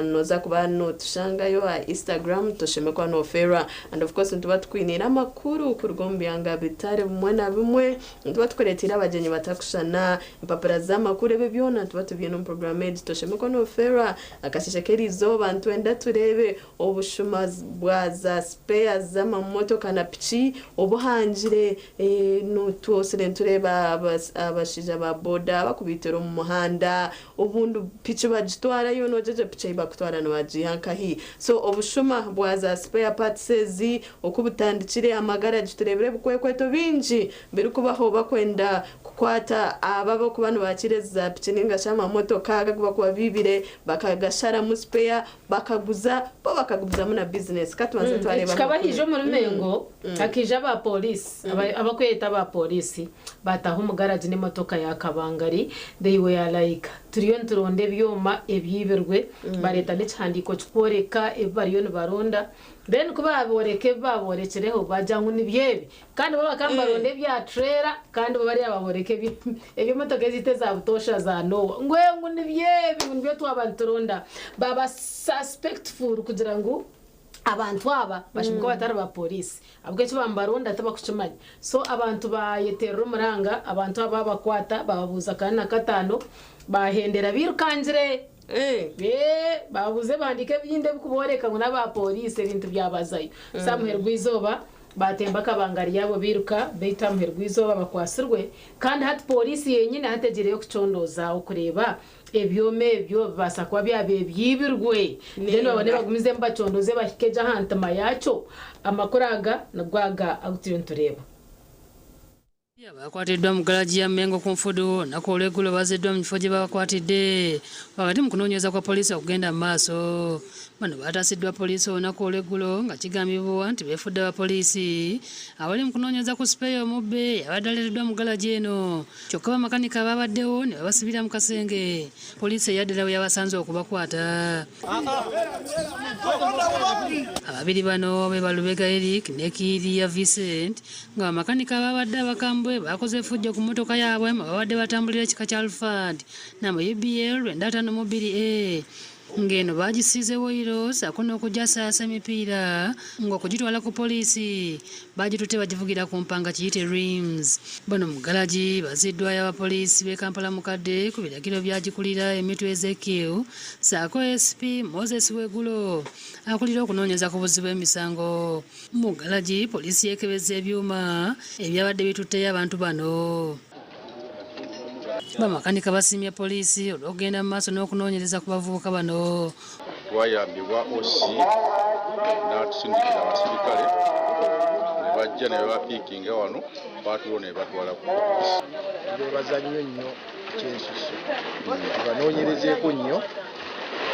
Noza kuba notushangayo aha Instagram toshemekwa nofeerwa. And of course nituba tukwiniire amakuru kuruga omu byanga bitari bimwe na bimwe. Nituba tukureeteire abagyenyi batakushushana, empapura z'amakuru ebyo byona nituba tubiine omu puroguraamu egi toshemekwa nofeerwa. Akasheeshe k'erizooba nitwenda tureebe obushuma bwa za sipeya z'amamotoka na piki obuhangire. Twosire nitureeba abashaija ba boda bakubaitira omu muhanda, obundi piki bagitwarayo noogira egyo piki ei bakutwara nibagiiha nkahi? So obushuma bwa za spare parts ezi oku butandikire amagaragi tureebire ebikwekweto bingi birikubaho bakwenda kukwata abo abarikuba nibakiira ezi za piki ninga shi amamotoka agu barikuba biibire bakagasharamu spare bakaguza bo bakagumizamu na bizinesi. Ka tubanze twareeba Kikaba amakuru. haija omuri Mengo hakaija aba police abakweyeta aba police Baataaha omu garagi n'emotoka ya kabangari, they were like, turiyo nituronda ebyoma ebyibirwe, bareeta n'ekihandiiko kikworeka ebi bariyo nibaronda, then ku baabooreka ebi baaboorekireho, baagira ngu nibyo ebi, kandi bo bakaba nibaronda ebya trailer, kandi bo bariya babooreka eby'emotoka ezaitu eza butoosha za Noah, ngu ee ngu nibyo ebi, ngu nibyo twaba nituronda, baaba suspectful kugira ngu Abantu aba bashemeriire kuba batari ba police ahabw'okuba eki banibaronda tibakukimanya so abantu bayeterera omuranga abantu aba babakwata bababuuza kana na katano bahendera birukangire eeh bababuuza ebihandiiko ebindi ebikuboreka ngu naba police ebintu byabazayo so ahamuheru gw'eizooba batemba akabangari yabo biruka beitu ahamuheru gw'eizooba bakwasirwe kandi hati police yenyine hati egyireyo kucondooza okureeba Ebyoma ebyo bibaasa kuba byabaire byibirwe, then babone bagumizemu bacondoze bahike gye aha ntima yaakyo. Amakuru aga nigo aga agu turiyo nitureeba. Abakwatiddwa mu galagi ya Mengo ku nfudu olunaku olw'eggulo bazziddwa mu kifo gye babakwatidde wakati mu kunoonyereza kwa poliisi okugenda mu maaso. Bano baataasiddwa poliisi olunaku olw'eggulo nga kigambibwa nti beefudde abapoliisi abali mu kunoonyereza ku sipeeya omubbe eyabadde aleeteddwa mu galagi eno Kyokka bamakanika abaabaddewo ne babasibira mu kasenge poliisi eyaddala bwe yabasanze okubakwata. Ababiri bano be ba Lubega Eric ne Kiiriya Vincent nga bamakanika abaabadde abakambwe baakoze effujjo ku mmotoka yaabwe mwe babadde batambulira ekika kya Alphard namba UBL 952 A ng'eno baagisiize woyiro ssaako n'okugyasaayasa emipiira ng'okugitwala ku poliisi baagitutte bagivugira ku mpanga kiyite rims. Bano mu galagi bazziddwayo abapoliisi b'e Kampala Mukadde ku biragiro by'agikulira emitwe Ezekiel ssaako SP Moses Wegulo akulira okunoonyeza ku buzzi bw'emisango. Mu galagi poliisi yeekebezza ebyuma ebyabadde bitutteyo abantu bano. Bamakanika basiimye poliisi olw'okugenda mu maaso n'okunoonyereza ku bavubuka bano. Twayambibwa OC n'atusindikira abasirikale ne bajja ne babapiikinga wano baatulo ne batwala ku poliisi. Tubeebaza nnyo nnyo ekyensusso tubanoonyerezeeko nnyo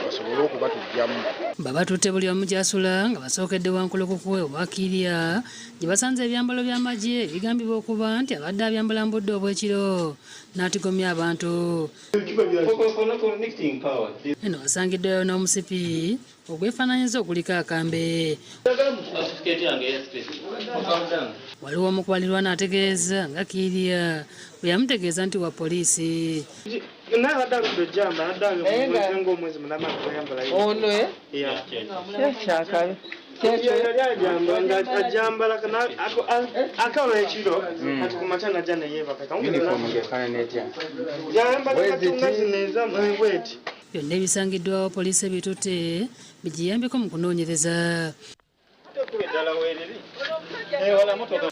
basobole okubatuggyamu. Babatutte buli omu gy'asula nga basookedde Wankulukuku ewa Kirya gye basanze ebyambalo by'amagye ebigambibwa okuba nti abadde abyambala mu budde obw'ekiro n'atigomya abantu. Eno wasangiddwayo n'omusipi ogwefaananyiriza oguliko akambe. Waliwo omu ku balirwana ategeeza nga Kiirya bwe yamutegeeza nti wa poliisi. Ono eh? Kyakabi. Byonna ebisangiddwawo poliisi ebitutte bigiyambeko mu kunoonyereza.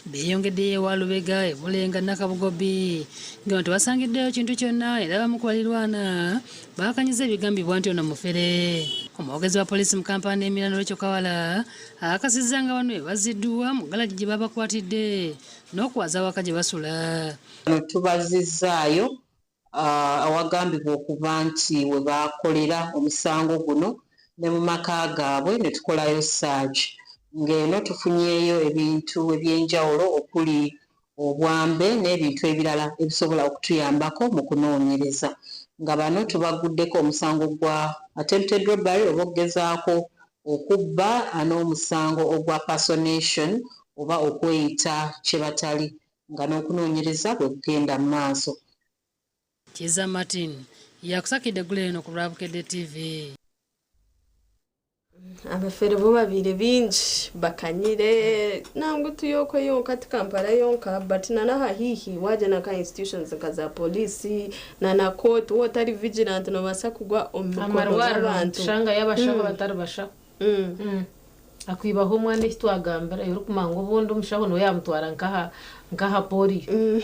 Beeyongeddeyo ewa Lubega e Bulenga Nakabugo B nga tebasangiddeyo kintu kyonna era abamu ku balirwana baakanyiza ebigambibwa nti ono mufere. Omwogezi wa poliisi mu Kampala n'emiriraano Rachel Kawala akakasizza nga bano bwe bazziddwa mu galagi gye babakwatidde n'okuwaza awaka gye basula. Bano tubazzizzaayo awagambibwa okuba nti we baakolera omusango guno ne mu maka gaabwe ne tukolayo search ng'eno tufunyeeyo ebintu eby'enjawulo okuli obwambe n'ebintu ebirala ebisobola okutuyambako mu kunoonyereza nga bano tubagguddeko omusango gwa attempted robbery oba okugezaako okubba n'omusango ogwa personation oba okweyita kye batali nga n'okunoonyereza bwe kugenda mu maaso. Kizza Martin, Yakusakidde eggulo eno ku lwa Bukedde TV. Abafere bo babaire baingi bakanyire nangwa ti okwe yonka ti Kampala yonka but na n'aha haihi wagyenda nka institutions nka za police na na court waaba otari vigilant nobaasa kugwa omu mikono Amarwariro y'abantu. nitushangayo abashaho batari bashaho. Akwibaho omwana eki twagambira orikumanya ngu obundi omushaho niwe yaamutwara nk'aha nk'aha polio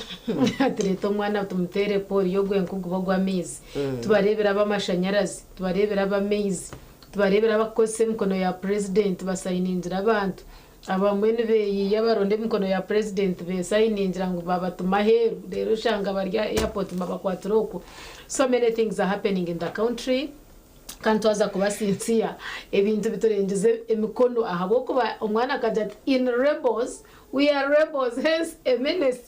ati reeta omwana tumuteere polio ogwo nkuguba ogw'amaizi. Tubareebire ab'amashanyarazi, tubareebire ab'amaizi, tubareebire abakukozesa emikono ya purezidenti basayiningira abantu. Abamwe nibeeyiiya baronda emikono ya purezidenti beesayiningira ngu babatuma aheeru reero oshanga bari aha airport babakwatira okwo. So many things are happening in the country. Kandi twaza kuba sincere, ebintu biturengize emikono ahabw'okuba omwana akagira ati in rebels, we are rebels hence a menace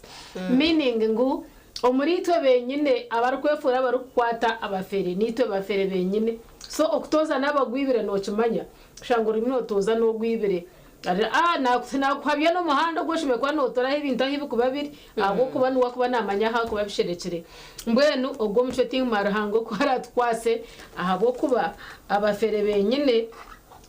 meaning ngu omuri itwe benyine abarikwefuura abarikukwata abafere niitwe bafere benyine. So okutooza n'abagwibire nokimanya kushanga orimu notooza n'ogwibire Ah, nakuhabya n'omuhanda ogu oshemereire kuba notoraho ebintu ahu bikuba biri ahabw'okuba niwe akuba namanya ahu akuba abisherekire. Mbwenu ogwo omucwe tinguma Ruhanga oku aratukwase ahabw'okuba abafere benyine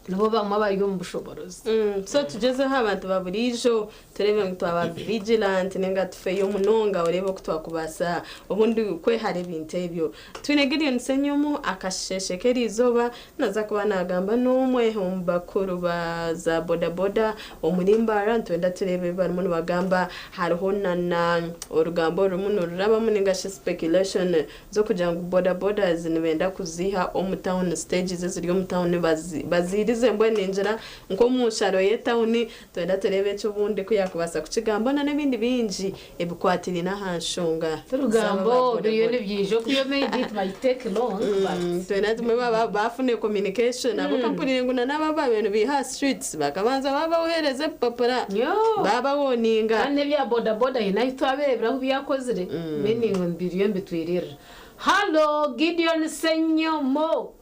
nibo bamwe abari omu bushoborozi. So tugyezeho abantu ba buriijo tureebe ngu twaba vigilant ninga tufeyo munonga oreebe oku twakubaasa obundi kwehara ebintu ebyo. Twine Gideon Ssenyomo akasheeshe k'eriizooba Naza kuba nagamba n'omwe omu bakuru ba za boda boda omuri Mbarara nitwenda tureebe ebi barimu nibagamba. Hariho nana orugambo orurimu nirurabamu ninga shi speculation z'okugira ngu boda bodas nibenda kuziiha omu tawuni stages eziri omu tawuni baziirize mbwenu ningira nk'omu nsharo y'etawuni. Nitwenda tureebe eki obundi ku yakubaasa kukigamba na n'ebindi bingi ebikwatiraine aha nshonga z'aba Orugambo ba boda biriyo boda. nibyija okuyo maybe it might take long but. Twena tumwe baba bafuna communication abo kampurire ngu nana abo ababaire nibiiha aha streets bakabanza babahereza ebipapura Yoo. babawoninga. Kandi n'ebya boda boda haine ahu twabireebire ahu byakozire meaning ngu biriyo nibitwiririra. Hallo Gideon Ssenyomo.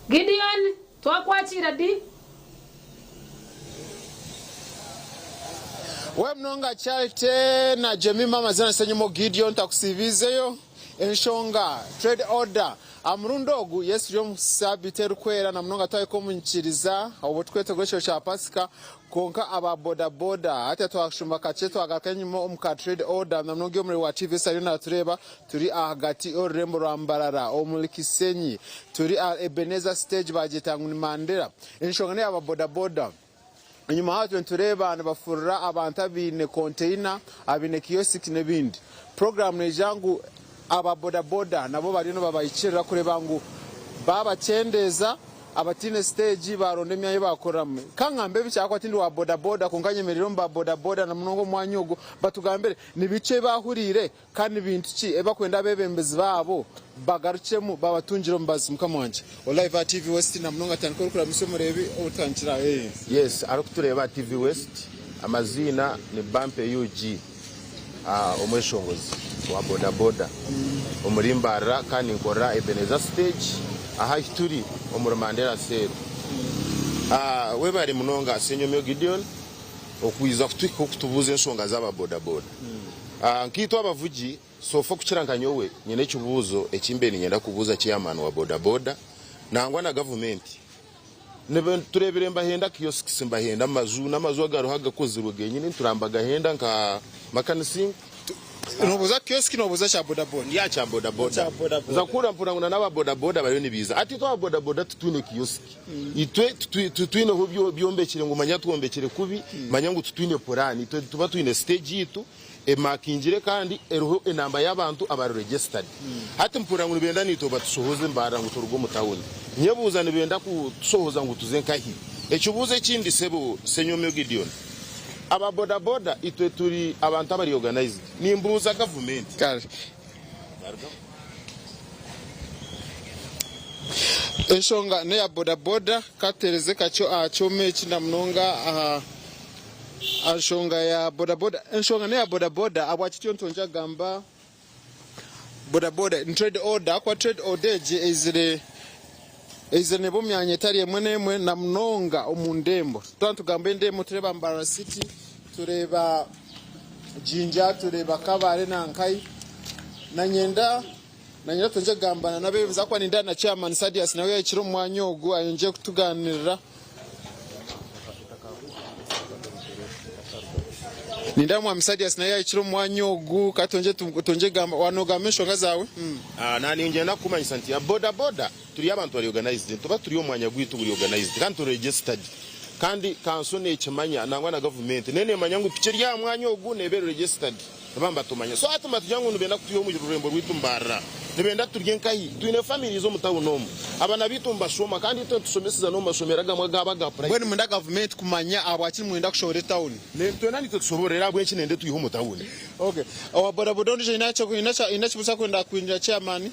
Gideon, twakwakiira di? We munonga Charity na Jemima amazina Ssenyimo Gideon takusiibiizeyo enshonga trade order Aha murundi ogu, Yesu turi omu saabiiti erikwera na munonga twahika omu nyikiriza obwo tukwetegura ekiro kya Pasika. Kwonka aba bodaboda hati twashuma kakye twagaruka enyima omu ka trade order na munonga omuri wa TVS ariyo natureeba. Turi ahagati y'orurembo rwa Mbarara omuri Kisenyi. Turi aha Ebenezer stage bagyeta ngu ni Mandela. Enshonga n'eya ba bodaboda. Enyima aho turiyo nitureeba nibafurura abantu abaine container, abaine kiosk n'ebindi. Puroguraamu neija ngu aba bodaboda nabo bariyo nibabahikirira kureeba ngu baabakyendeeza, abataine siteegi baaronda emyanya ei baakoreramu. Ka ngambe bikye ahakuba tindi wa bodaboda kwonka nyemereire omu ba bodaboda na munonga omu mwanya ogu batugambire ni biki ebi baahuriire Kandi ni bintu ki ebi barikwenda abeebembezi baabo bagarukyemu babatungire omubazi? Mukama wangye. Ori live aha TV West na munonga tandika orikuramutsya omureebi otandikire aho. Yes arikutureeba aha TV West amaziina ni Bampe UG omweshongozi wa boda boda omuri Mbarara kandi ninkorera Ebenezer stage aha ahi turi omuri Mandela cell. Webare munonga Ssenyomyo Gideon okwiza kutuhika okutubuuza enshonga z'aba boda boda. Nkaitwe abavugi, sofa okukira nka nyowe, nyine ekibuuzo eki mbaire niinyenda kubuuza chairman wa bodaboda nangwa na gavumenti. Tureebire nibahenda kiosks, nibahenda amaju, n'amaju agariho agakozirwe genyini nituraba nibagahenda nka Makanising. Nobuuza kiosk nobuuza kya bodaboda? Ndi aha kya bodaboda. Nza kuhurira mpurira ngu n'aba bodaboda bariyo nibaija. Hati itwe aba bodaboda titwine kiosk. Itwe titwineho byombekire ngu manya twombekire kubi, manya ngu titwine puraani. Itwe nituba twine siteegi yaitu emakingire kandi eriho enamba y'abantu abari registered. Hati mpurira ngu nibenda naitwe batushohoze mbarira ngu turuge omu tawuni. Nyebuuza nibenda kutushohoza ngu tuze nkahi? Ekibuuzo ekindi sebo Ssenyomyo Gideon, aba bodaboda itwe turi abantu abari organized. Nimbuuza gavumenti. Enshonga n'eya bodaboda katereze kakye aha kyoma eki na munonga aha nshonga ya bodaboda. Enshonga n'eya bodaboda ahabwaki turiyo nitwongyera kugamba bodaboda ni trade order ahakuba trade order egi eizire eizire neeba omu myanya etari emwe n'emwe na munonga omu ndembo. Twaba nitugamba endembo nitureeba Mbarara city, tureeba. Jinja tureeba Kabale na Nkayi. Nanyenda nanyenda twongye kugambana n'abeebembezi ahakuba nindeeba na chairman Sadius nawe yahikire omu mwanya ogu ayongye kutugaanirira. Nindeeba mwami Sadius nawe yahikire omu mwanya ogu ka twongye twongye kugamba waaba noogamba enshonga zaawe. Ah, niinyenda kukumanyisa nti boda boda Turi abantu bari organised, nituba turi omu mwanya gwaitu guri organised kandi turi registered kandi kanso nekimanya nangwa na gavumenti neyo nemanya ngu piki eri aha mwanya ogu neba eri registered nibaba nibatumanya. So hati nibatugira ngu nibenda kutwiha omu rurembo rwaitu Mbarara, nibenda turye nkahi? Twine families omu town omu, abana baitu nibashoma kandi itwe nitushomeseza n'omu mashomero agamwe agaba aga Mbwenu private. nimwenda gavumenti kumanya ahabwaki nimwenda kushohora etawuni? Twena nitwe tushoborere ahabw'enki nenda etwihe omu tawuni. Okay. Owa bodaboda ondiijo haine ekibuuzo arikwenda kuhindura chairman?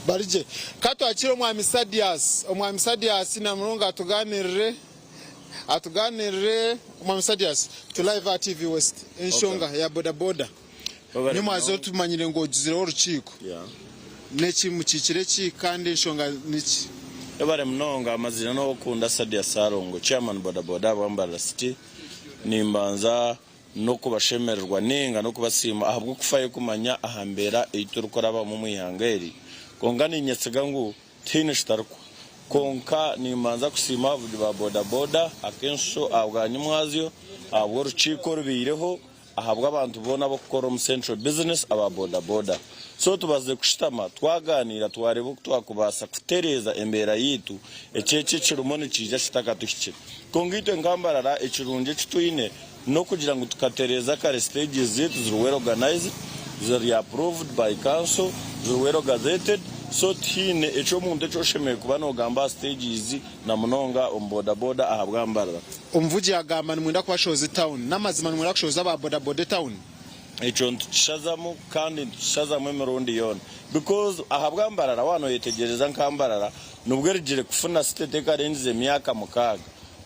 Barigye. Ka twakire Omwami Sadius. Omwami Sadius namunonga atuganirire. Atuganirire. Omwami Sadius, turi live aha TV West. Enshonga ya boda boda. Nyomwazo tumanyire ngu ogizireho orukiiko. Neki mukiikire ki kandi enshonga niki? Webare munonga amazina nowokunda Sadius Salongo chairman boda boda ahabwa Mbarara city nimbanza N'okubashemererwa nainga n'okubasiima ahabw'okufayo kumanya aha mbeera ei turikurabamu omu ihanga eri. Kwonka niinyesiga ngu tihaine kitarikwa. Kwonka nimbanza kusiima abavugi ba bodaboda ak'enshusho ahabwa nyimwazyo, ahabw'orukiiko orubaireho, ahabw'abantu boona ab'okukora omu Central Business aba bodaboda. So tubazize kushutama twagaaniira twareeba oku twakubaasa kutereeza embeera yaitu, eki eki ekirimu nikiija kitakatuhikire. Kwonka itwe nka Mbarara ekirungi eki twine N'okugira ngu tukatereeza kare stages zaitu ziri well organized, ziri approved by council, ziri well gazetted, so tihaine eky'omuntu eki oshemereire kuba nogamba aha stages na munonga omu boda boda ahabwa Mbarara. Omuvugi yagamba nimwenda kubashohoza etawuni. N'amazima nimwenda kushohoza aba boda boda etawuni? Ekyo nitukishazamu kandi nitukishazamu emirundi yoona because ahabwa Mbarara waaba noyetegyereza nka Mbarara nibwo erugire kufuna state ekarengize emyaka mukaaga.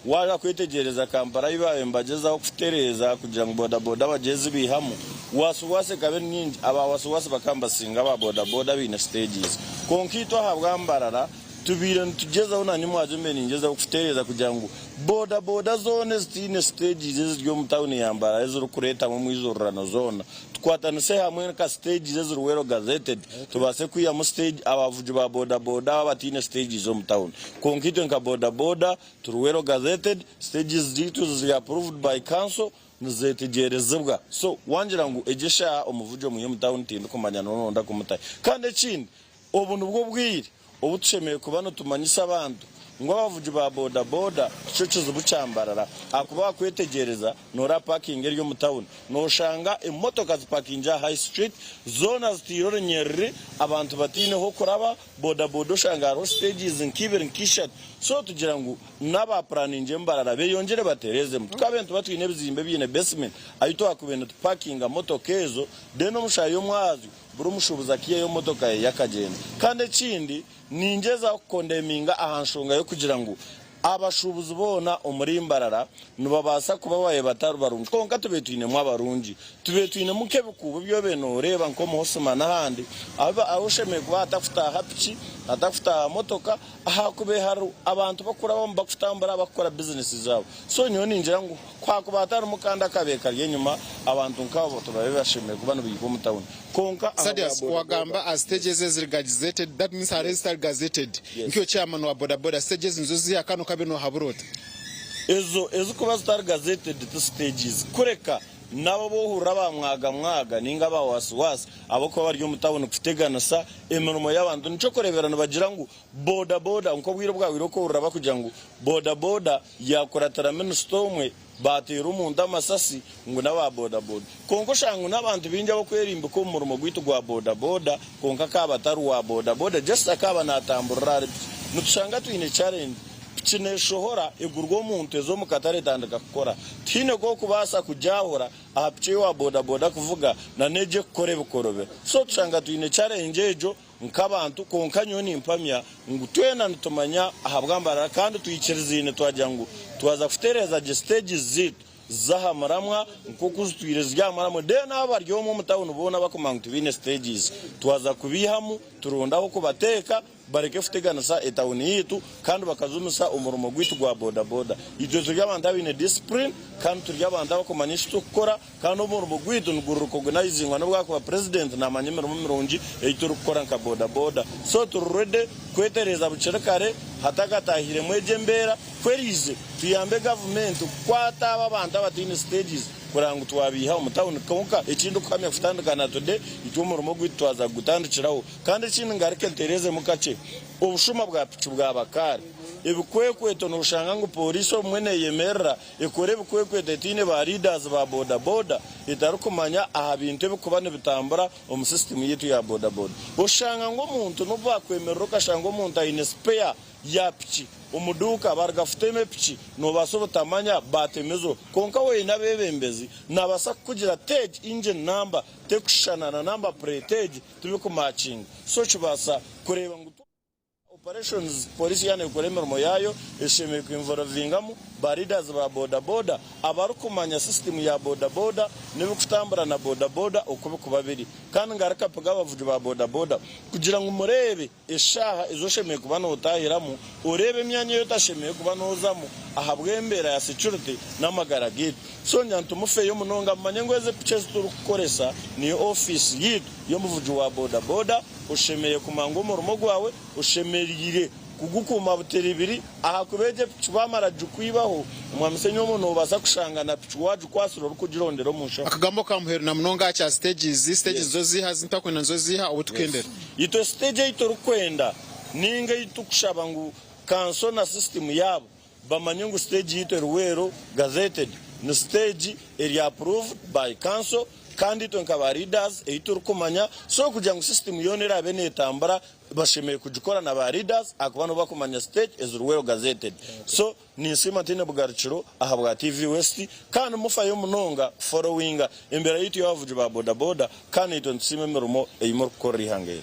Waaza kwetegyereza Kampala ahu baabaire nibagyezaho kutereeza kugira ngu bodaboda bagyeze zibaihamu, wasiwasi ekaba eri nyingi. Aba wasiwasi bakaba nibasinga aba bodaboda abaine stages. Kwonka itwe ahabwa Mbarara tubaire nitugyezaho naanye omwazyo mbaire ningyezaho kutereeza kugira ngu bodaboda zoona ezitaine stages eziri omu tawuni ya Mbarara ezirikureetamu omwijururano zoona Tukwatanise hamwe nka stages eziri well gazetted tubaase kwihamu stage abavugi ba boda boda abo abataine stages omu town. Kwonka itwe nka boda boda turi well gazetted, stages zaitu ziri approved by council nizetegyerezibwa. So wangira ngu egi eshaaha omuvugi omwihe omu town tindikumanya noonda kumutahi. Kandi ekindi Obu nibwo bwire obu tushemereire kuba nitumanyisa abantu ngu abavugi ba bodaboda tikyo kizibu kya Mbarara ahakuba wakwetegyereza noreeba parking eri omu tawuni noshanga emotoka zipakingire aha high street zoona ziteire orunyerere abantu bataine hokuraba bodaboda oshanga hariho stages nka ibiri nka ishatu so tugira ngu naba puraningi Mbarara beyongyere baterezemu tukabe nituba twine ebizimbe ebiine basement ahu twakubaire nitupakinga motoka ezo then omu shaaha y'omwazyo Buri mushuubuzi akaihayo emotoka ye yakagyenda. Kandi ekindi, ningyezaho kukondeminga aha nshonga y'okugira ngu abashuubuzi boona omuri Mbarara nibabaasa kuba babaire batari barungi kwonka tubaire twinemu abarungi. Tubaire twinemu nk'ebikuubo ebi obaire nooreeba nk'omu Hosima n'ahandi ahu ahu oshemereire kuba hatakutaaha piki, hatakutaaha motoka ahakubaire hariho abantu bakurabamu bakutambura bakukora bizinesi zaabo. So nyowe ningira ngu Ku hakuba hatarimu kandi akabi kari enyima, abantu nk'abo tibabe bashemereire kuba nibaihwa omu tawuni. Kwonka aha bwa Sadius bodaboda. wagamba as stages eziri gazetted that means hariho ezitari gazetted Yes. nkiwe chairman wa boda boda stages nizo ziha kano kabi nohabura ota? Ezo ezikuba zitari gazetted ti stages kureka nabo abu ohurira ba mwaga mwaga ninga aba wasi wasi abakuba bari omu tawuni kuteganisa emirimo y'abantu. Nikyo kurebera nibagira ngu Boda boda nk'obwire obwahweire okuhurira bakugira ngu boda boda yakuratira minisita omwe bateera omuntu amasasi ngu n'aba boda boda. Kwonka oshanga ngu n'abantu baingi abarikwerimbika omu murimo gwaitu gwa boda boda kwonka akaaba atari wa boda boda just akaaba natamburira ahari piki. Nitushanga twine challenge, piki neshohora egurwa omuntu eza omu katare etandika kukora. Tihaine ku orikubaasa kugyahura aha piki ei owa boda boda akuvuga na n'egyo ekukora ebikorobero. So tushanga twine challenge egyo. Nk'abantu, kwonka nyowe nimpamya ngu twena nitumanya ahabwa Mbarara kandi twikirizaine twagira ngu twaza kutereeza gye stages zaitu z'aha muramwa nk'oku zitwire ziri aha muramwa then abo abari omwo omu tawuni boona abakumanya ngu tibaine stages twaza kubaihamu turonde ah'okubateeka. bareke kuteganisa etawuni yaitu kandi bakajumisa omurimo gwaitu gwa bodaboda. Itwe turi abantu abaine discipline kandi turi abantu abakumanya eki turikukora kandi omurimo gwaitu niguri recognizingwa n'obu akuba president namanya emirimo mirungi ei turikukora nka bodaboda. So turi ready kwetereeza bukiri kare hatakatahiremu egyo embeera ku eriize tuyambe gavumenti kukwata abo abantu abataine stages kureba ngu twabiiha omu tawuni kwonka ekindikuhamya kutandika na today itwe omurimo gwaitu twaza kugutandikiraho. Kandi ekindi ngaruke ntereezemu kakye, obushuma bwa piki bwa bakaari, ebikwekweto noshanga ngu pooriisi obumwe neyemerera ekore ebikwekweto etaine ba leaders ba boda boda etarikumanya aha bintu ebikuba nibitambura omu system yaitu ya boda boda. Oshanga ngu omuntu nobu bakwemerera okashanga omuntu aine spare ya piki omu duuka baruga futema epiki nobaasa obutamanya batemezo kwonka waine abebembezi nabasa kukugira tegi engine number tekushushana na number plate egi tibikumakinga so kibaasa kureeba ngu Operations Police yaaba nekora emirimo yaayo eshemereire ku involvingamu ba leaders ba boda boda abarikumanya system ya boda boda n'ebikutambura na boda boda oku bikuba biri. Kandi ngaruka mpiga abavugi ba boda boda kugira ngu mureebe eshaaha ezi oshemereire kuba notahiramu, oreebe emyanya ei otashemereire kuba nozamu ahabw'embeera ya security n'amagara gaitu. So ngira nti mufeyo munonga mumanye ngu ezi piki ezi turikukoresa niyo ofiisi yaitu y'omuvugi wa boda boda. Oshemereire kumanya ngu omurimo gwawe oshemereire kugukuuma butiribiri ahakuba egyo epiki baamara kugikwibaho, Omwami Ssenyomo noobaasa kushanga na piki waagikwatsire orikugirondera omu nshaho. Akagambo ka muheru na munonga aha kya siteegi, siteegi nizo ziiha, ezi ntakwenda nizo ziiha obu tukendera. Itwe siteegi ei turikwenda ninga ei turikushaba ngu kanso na sisitimu yaabo Bamanye ngu siteegi yaitu eri well gazetted, ni siteegi eri approved by council kandi itwe nka ba leaders ei turikumanya, so kugira ngu system yoona eraabe netambura bashemereire kugikora na ba leaders ahakuba nibo bakumanya siteegi eziri well gazetted. So ninsiima ntaine bugarukiro ahabwa TV West kandi mufayo munonga kufollowinga embeera yaitu y'abavugi ba boda boda kandi naitwe nitusiima emirimo ei murikukorera eihanga eri.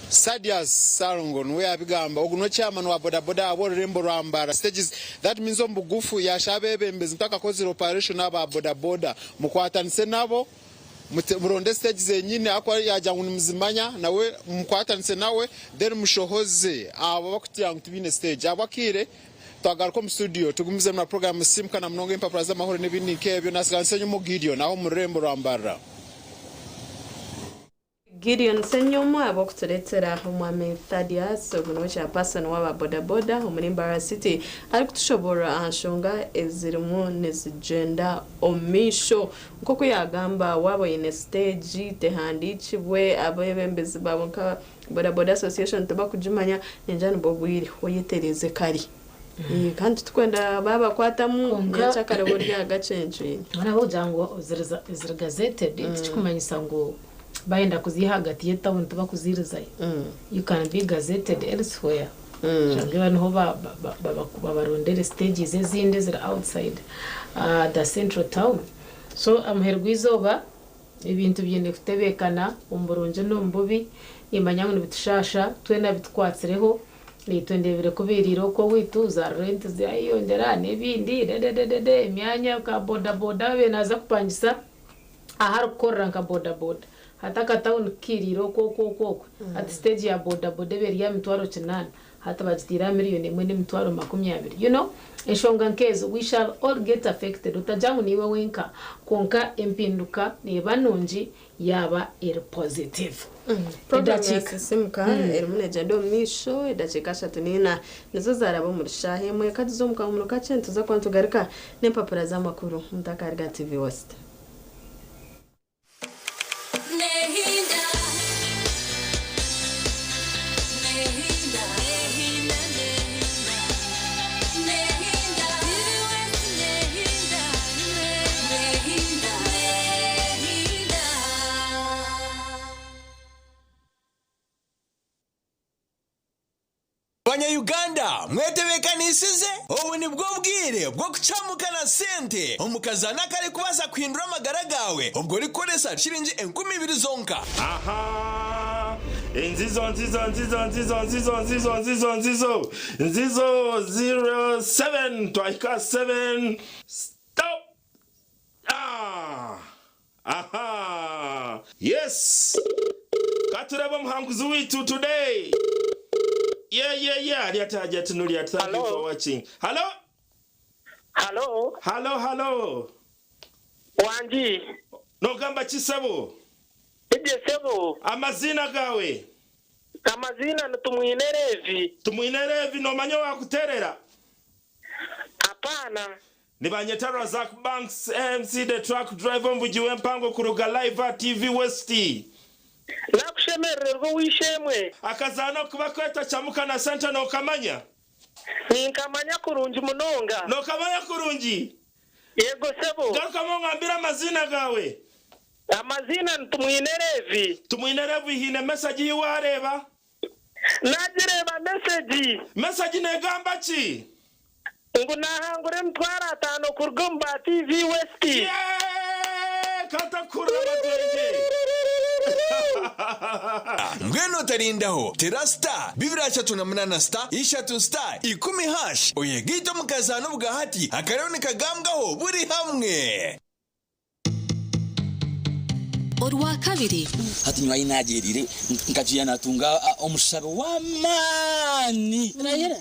Sadius Ssalongo niwe yabigamba. Ogu niwe chairman wa bodaboda ahabw'orurembo rwa Mbarara stages that means omu bugufu yashaba abebembezi mutakakozire operation aba bodaboda mukwatanise nabo muronde stage zenyini ahakuba yagira ngu nimuzimanya nawe mukwatanise nawe then mushohoze abo abakugira ngu tibaine stage ahabw'akaire twagaruka omu studio tugumizemu na program Simuka na munonga empapura z'amahurire n'ebindi nk'ebyo nasigara Nsenyomo Gideon aho omu rurembo rwa Mbarara. Gideon Ssenyomo ahabw'okutureetera Omwami Thaddeus, ogu niwe chairperson w'aba boda boda omuri Mbarara City arikutushoboorora aha nshonga ezirimu nizigyenda omu maisho. Nk'oku yaagamba waaba oine siteegi tehandiikibwe abeebembezi baawe nka Boda Boda Association tibakugimanya ningira nibwo bwire oyetereeze kare. Kandi titukwenda baabakwatamu Kwonka nyenkyakare bo ori aha gacencwire. Ahabw'okugira ngu ziri gazetted tikikumanyisa ngu Bayenda kuziiha ahagati y'etawuni tibakuziirizayo. You can be gazetted elsewhere. Oshange niho babarondera stages ezindi eziri outside the central town. So amuheru gw'eizooba ebintu biine kutebeekana omu burungi n'omu bubi. Nimanya ngu nibitushaasha twena bitukwatsireho. Naitwe ndeebire ku bairiire okwo owaitu za rent zayeyongyera n'ebindi dedededede emyanya nka boda boda abaire naaza kupangisa ahu arikukorera nka boda boda hati akatawuni kukairiire okwo okwo okwo okwo hati siteegi ya boda boda eba eri aha mitwaro kinaana hati bagitaire aha miriyoni emwe n'emitwaro 20 you know enshonga nk'ezo we shall all get affected otagira ngu niiwe wenka kwonka empinduka neeba nungi yaaba eri positive. Puroguraamu ya Edakiika. Sisimuka erimu neegyenda omu maisho, edakiika 34 nizo zaaraba omuri shaaha emwe. Ka tuze omu kahumuro kakye nituza kuba nitugaruka n'empapura z'amakuru. Mutakariga TV West. Banya Uganda mwetebekanisize? Obu nibwo bwire bw'okucamuka na sente omu kazaano akarikubaasa kuhindura amagara gaawe obwo orikukoresa shiringi 2000 zonka. Aha! Nzizo nzizo nzizo nzizo nzizo nzizo nzizo nzizo nzizo ziro seven twahika seven stop ah! Aha! Yes! Ka tureebe omuhanguzi waitu today. Yeah, yeah, yeah. Ali Hajat Nuliat, thank you for watching. Hello? Hello? Hello, hello. Wangi. Nogamba kisebo. Ije sebo. Amazina gawe. Amazina ni Tumwine Levi. Tumwine Levi nomanya wakuterera. Hapana. Ni banyeta Razak Banks MC the truck driver mvugi w'empango kuruga live at TV West. Nakushemererwa wishemwe. Akazaano kuba kweta chamuka na sente nokamanya. Ninkamanya kurungi munonga. Nokamanya kurungi. Yego sebo. Garukamu ngambira amazina gawe. Amazina ni Tumwine Levi. Tumwine Levi hine message yiwareba. Nagireba message. Message negamba ki? Ngu nahangura emitwaro ataano kuruga omu ba TV West. Yeah! Katakura amadwenge. Mbwenu otarindaho tera star 238 star 3 star 10 hash oyegaite omu kazaano bwahati akarebe nikagambwaho buri hamwe. Orwa kabiri hati nyuma y'inagirire nkagiye natunga omushabe w'amaani Urahira?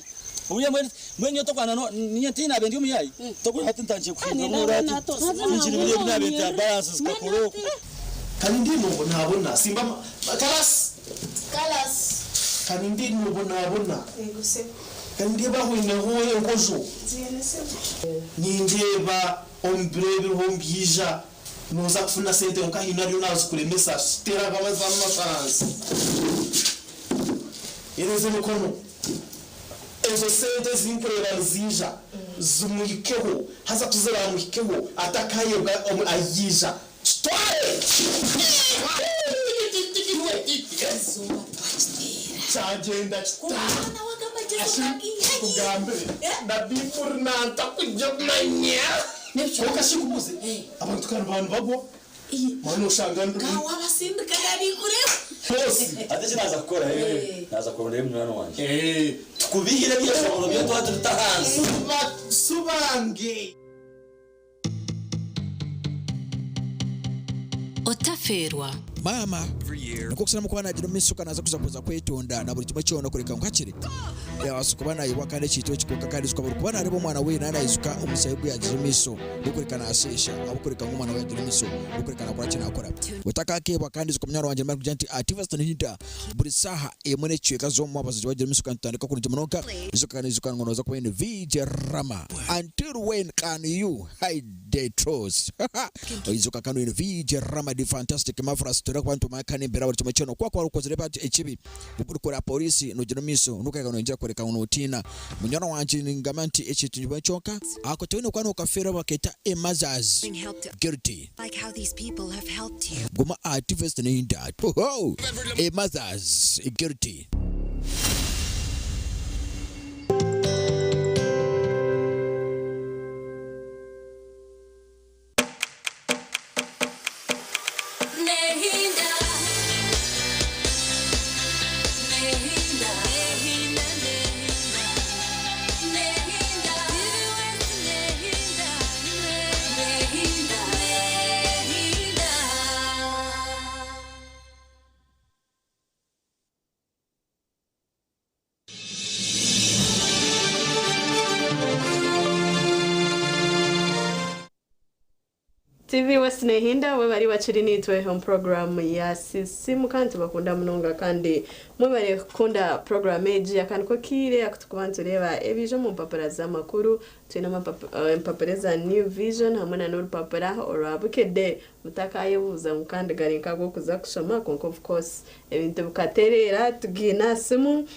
Uya mwene mwene tokwana no niye tina bendi omuyayi tokwana hati ntangiye kuhinga murati ngira ibyo binabenta balance zikakoro. Kandi nubonabona simba kalas kalas kandi nubonabona yego se kandi bahwina hoye nkojo ziyene se ninjeba ombrebirho mbyija noza kufuna sente nkahina ryo nazikuremesa tera kamazamu mafaransa ereze mikono ezo sente zinkureba nizija zimwikeho haza kuziramwikeho atakayebwa ayija kitware kyagenda kitagambire nabimurnanta kujya kumanya okashikubuze abantu kandi bantu bagwa mwana ushanga wabasindika nabikureho bose ate kinaza kukora naza kurondera munywani wanje tukubihire byeshoboro byo tuba turuta hansi subange Otaferwa. Mama niko kusema kuba nagira omumisuka naza kuza kuza kwetonda na buri kimwe kyona kureka ngu hakiri yabaasa kuba nayebwa kandi ekintu ekikuka kandi izuka buri kuba nareba omwana we nanayizuka omusayi gwe yagira emiso gukureka nasheesha abukureka ngu omwana we yagira emiso gukureka nakora ki nakora utakakebwa kandi izuka munywana wangye kugira nti ativasita nihinda buri saha emwe n'ekicweka z'omu abazazi bagira emiso kandi tutandika kurungi munonga izuka kandi izuka ngu noza kuba ine VJ Rama until when can you hide the truth izuka kandi ine VJ Rama the fantastic marvelous turi kuba ntumaka n'imbere buri kimwe kyono kwa kwa rukozere bati ekibi ukora polisi nugira miso nukega nongera kureka unotina munyana wanje ningama nti ekintu nyiba kyonka ako tewine kwa nokafera baketa emazaz guilty Like how these people have helped you. guma activist ninda oh emazaz guilty. Nehinda. Nehinda. Nehinda. Nehinda. Nehinda. Nehinda. Nehinda. TV West Nehinda we bari bakiri nitwe home program ya sisimu kandi tubakunda munonga kandi mwebare kukunda program egi akandi ko kiire akutukuba nitureba ebije omu mpapura z'amakuru twine empapura za New Vision hamwe na n'orupapura orwa Bukedde mutakayebuuza ngu kandi gari nk'ag'okuza kushoma kwonka of course ebintu bikatereera tugiine simu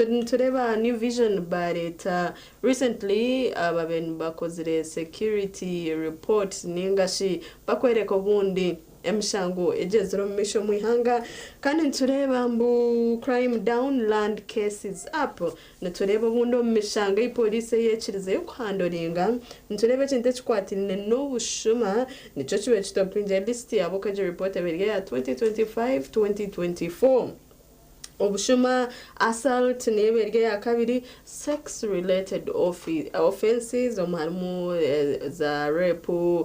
nitureba New Vision bareeta recently babe bakozire security report ningashi bakwereka obundi emishango egyezire omu maisho omu ihanga kandi nitureba mbu crime down land cases up nitureba obundi omu mishango ei poliisi eyekirizeyo kuhandoringa nitureba ekintu ekikwatiraine n'obushuma nikyo kibe kitopinge list yabo kwegyo report ebiri eya 2025-2024. Obushuma, assault niyo eba eri eya kabiri, sex related offences omu harimu za rape,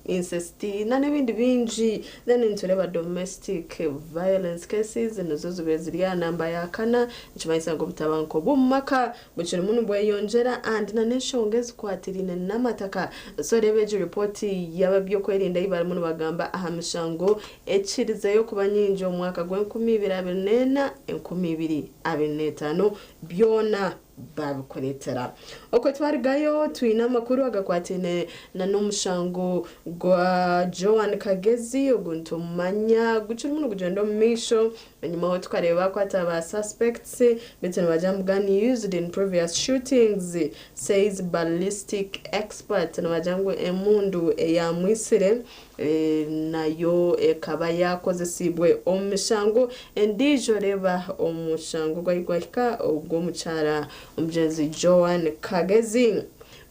incest n'ebindi bingi. Then nitureeba domestic violence cases nizo zibaire ziri aha namba ya kana, nikimanyisa ngu obutabanguko bw'omu maka bukirimu nibweyongyera and n'enshonga ezikwatiraine n'amataka. So reeba egi ripooti y'ab'ebyokwerinda ei barimu nibagamba aha mishango ekirizeyo kuba nyingi omu mwaka gw'enkumi ibiri abiri n'ena, 2025, byona babikureetera. Okwo twarugayo twine amakuru agakwataine na n'omushango gwa Joan Kagezi ogu nitumanya gukirimu nigugyenda omu maisho. Enyimaho tukareeba baakwata ba suspects beitu nibagira ngu gun used in previous shootings says ballistic expert. Nibagira ngu emundu eyaamwitsire nayo ekaba yaakozesiibwe omu mishango endiijo. Reeba omushango ogwari gwahika ogw'omukyara omugyenzi Joan Kagezi.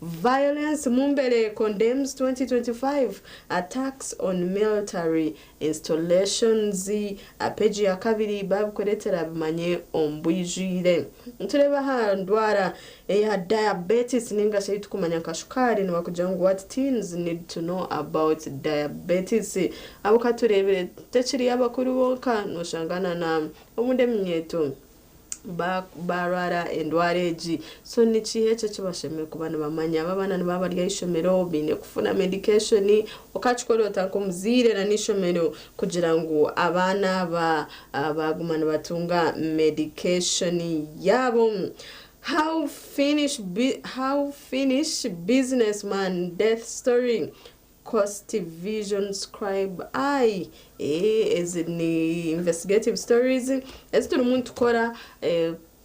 Violence Mumbere condemns 2025 attacks on military installations. Peegi ya kabiri babikureetera bimanye omu bwijwire. Nitureeba aha ndwara eya diabetes ninga shi ei turikumanya nka shukaari nibakugira ngu what teens need to know about diabetes. Ahabw'okuba tureebire tekiri abakuru bonka noshanga na na obundi eminyeeto barwara endwara egi. So ni kiha ekyo eki bashemereire kuba nibamanya? Aba abaana nibaba bari aha ishomero baine kufuna medication, okakikora ota nk'omuzaire na n'eishomero kugira ngu abaana aba baguma nibatunga medication yaabo? How Finnish businessman death story cost Vision Scribe I. Ezi ni investigative stories ezi turimu nitukora.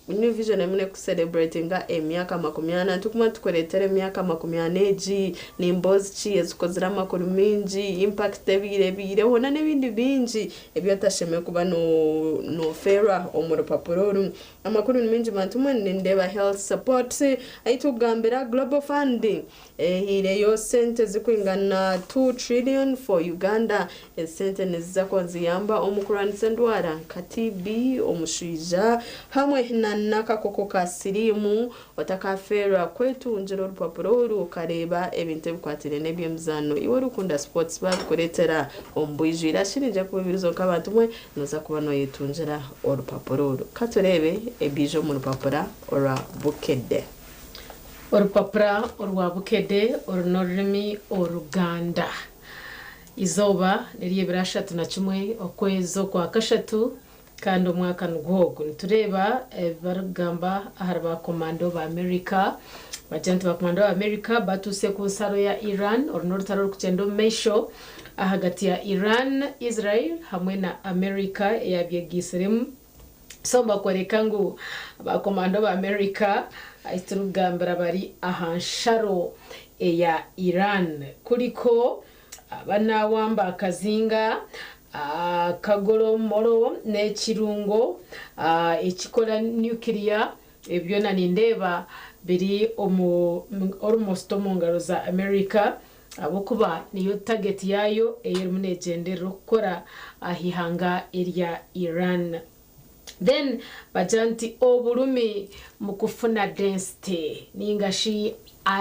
New Vision erimu nekucelebratinga emyaka 40. Turikuma tukureetera emyaka 40 egi ni mboozi ki ezikozire amakuru mingi, impact ebiire ebiireho na n'ebindi bingi ebi otashemereire kuba noofeerwa omu rupapura oru. Amakuru ni mingi bantu mwe. Nindeeba health support ahi turikugambira Global Fund ehaireyo sente zirikwingana 2 trillion for Uganda. Esente niziza kuba niziyamba omu kurwanisa endwara nka TB, omushwija hamwe na n'akakooko ka siriimu. Otakafeerwa kwetungira orupapura oru okareeba ebintu ebikwatiraine n'eby'emizaano. Iwe orikukunda sports babikureetera omu bwijwire. Ashiringye kuba ebirizo nk'abantu mwe nooza kuba nooyetungira orupapura oru. Katureebe ebiija omu rupapura orwa Bukedde. Orupapura orwa Bukedde oru n'orurimi Oruganda. Izooba n'ery'ebiro 31 okwezi okwa kashatu kandi omwaka nigwo ogu. Nitureeba ebi barikugamba ahari baakomando ba Amerika. Bagira nti baakomando ba Amerika batuuse ku nsaro ya Iran. Oru n'orutaro orikugyenda omu maisho ahagati ya Iran, Israel hamwe na Amerika eyabyegaitsiremu. So bakworeka ngu baakomando ba Amerika ahi turikugambira bari aha nsharo eya Iran. Kuriko abanaawamba akazinga akagoromoro n'ekirungo ekikora nuclear, ebyo byona nindeeba biri omu almost omu ngaro za America ahabw'okuba niyo target yaayo ei erimu neegyenderera okukora aha ihanga erya Iran. Then bagira nti oburumi mu kufuna density ninga shi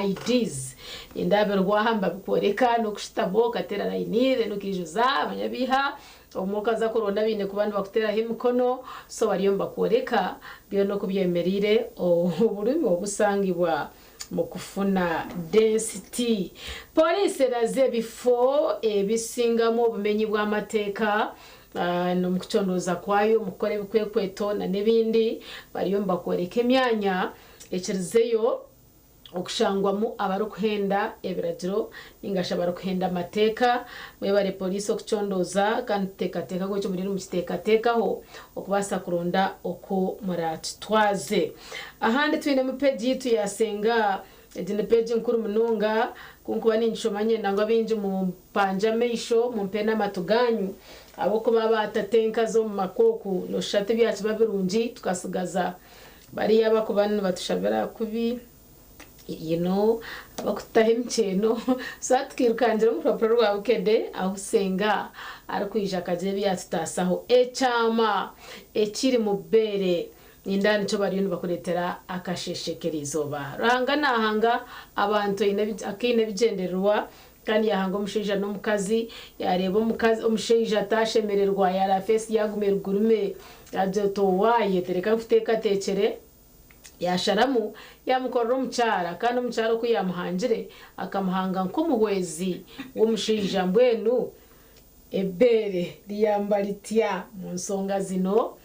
IDs. Nindaabirwa aha nibabikworeka n'okushutama okateera layini then okaijuza abanyabiiha obumwe okaza kuronda baine kuba nibakuteeraho emikono so bariyo nibakworeka byona oku byemereire oburumi obusangibwa mu kufuna density. Pooriisi eraze ebifo ebisingamu obumenyi bw'amateeka n'omu kucondooza kwayo omu kukora ebikwekweto n'ebindi. Bariyo nibakworeka emyanya ekirizeyo okushangwamu abarikuhenda ebiragiro ninga shi abarikuhenda amateeka. Mwebare pooriisi okucondooza kandi tuteekateeka ngu ekyo muriyo nimukiteekateekaho okubaasa kuronda oku muratutwaze. Ahandi twinemu peegi yaitu ya Senga. Egi ni peegi nkuru munonga. Ku nkuba ningishoma nyenda ngu abaingi mumpangye amaisho mumpe n'amatu gaanyu ahabw'okuba baatata enka z'omu maka oku nooshusha tibyakiba birungi tukasigaza bariya abakuba nibatushabira kubi. You know, abakutaho emikyeno. So hati twirukangira omu rupapuro rwa Bukedde ahu Senga arikwija akagira ebi yaatutaasaho. Ekyama ekiri mu bbeere nindeeba nikyo bariyo nibakureetera akasheeshe k'eriizooba. Ruhanga naahanga abantu aine akaine ebigyendererwa kandi yaahanga omushaija n'omukazi, yaareeba omukazi omushaija ataashemererwa yareeba feesi yaaguma erigurume yaagira oti owaaye tereka nkuteekateekyere. Yaasharamu yaamukorera omukyara, kandi omukyara oku yaamuhangire, akamuhanga nk'omuhwezi w'omushaija. Mbwenu ebeere riyamba ritya mu nsonga zino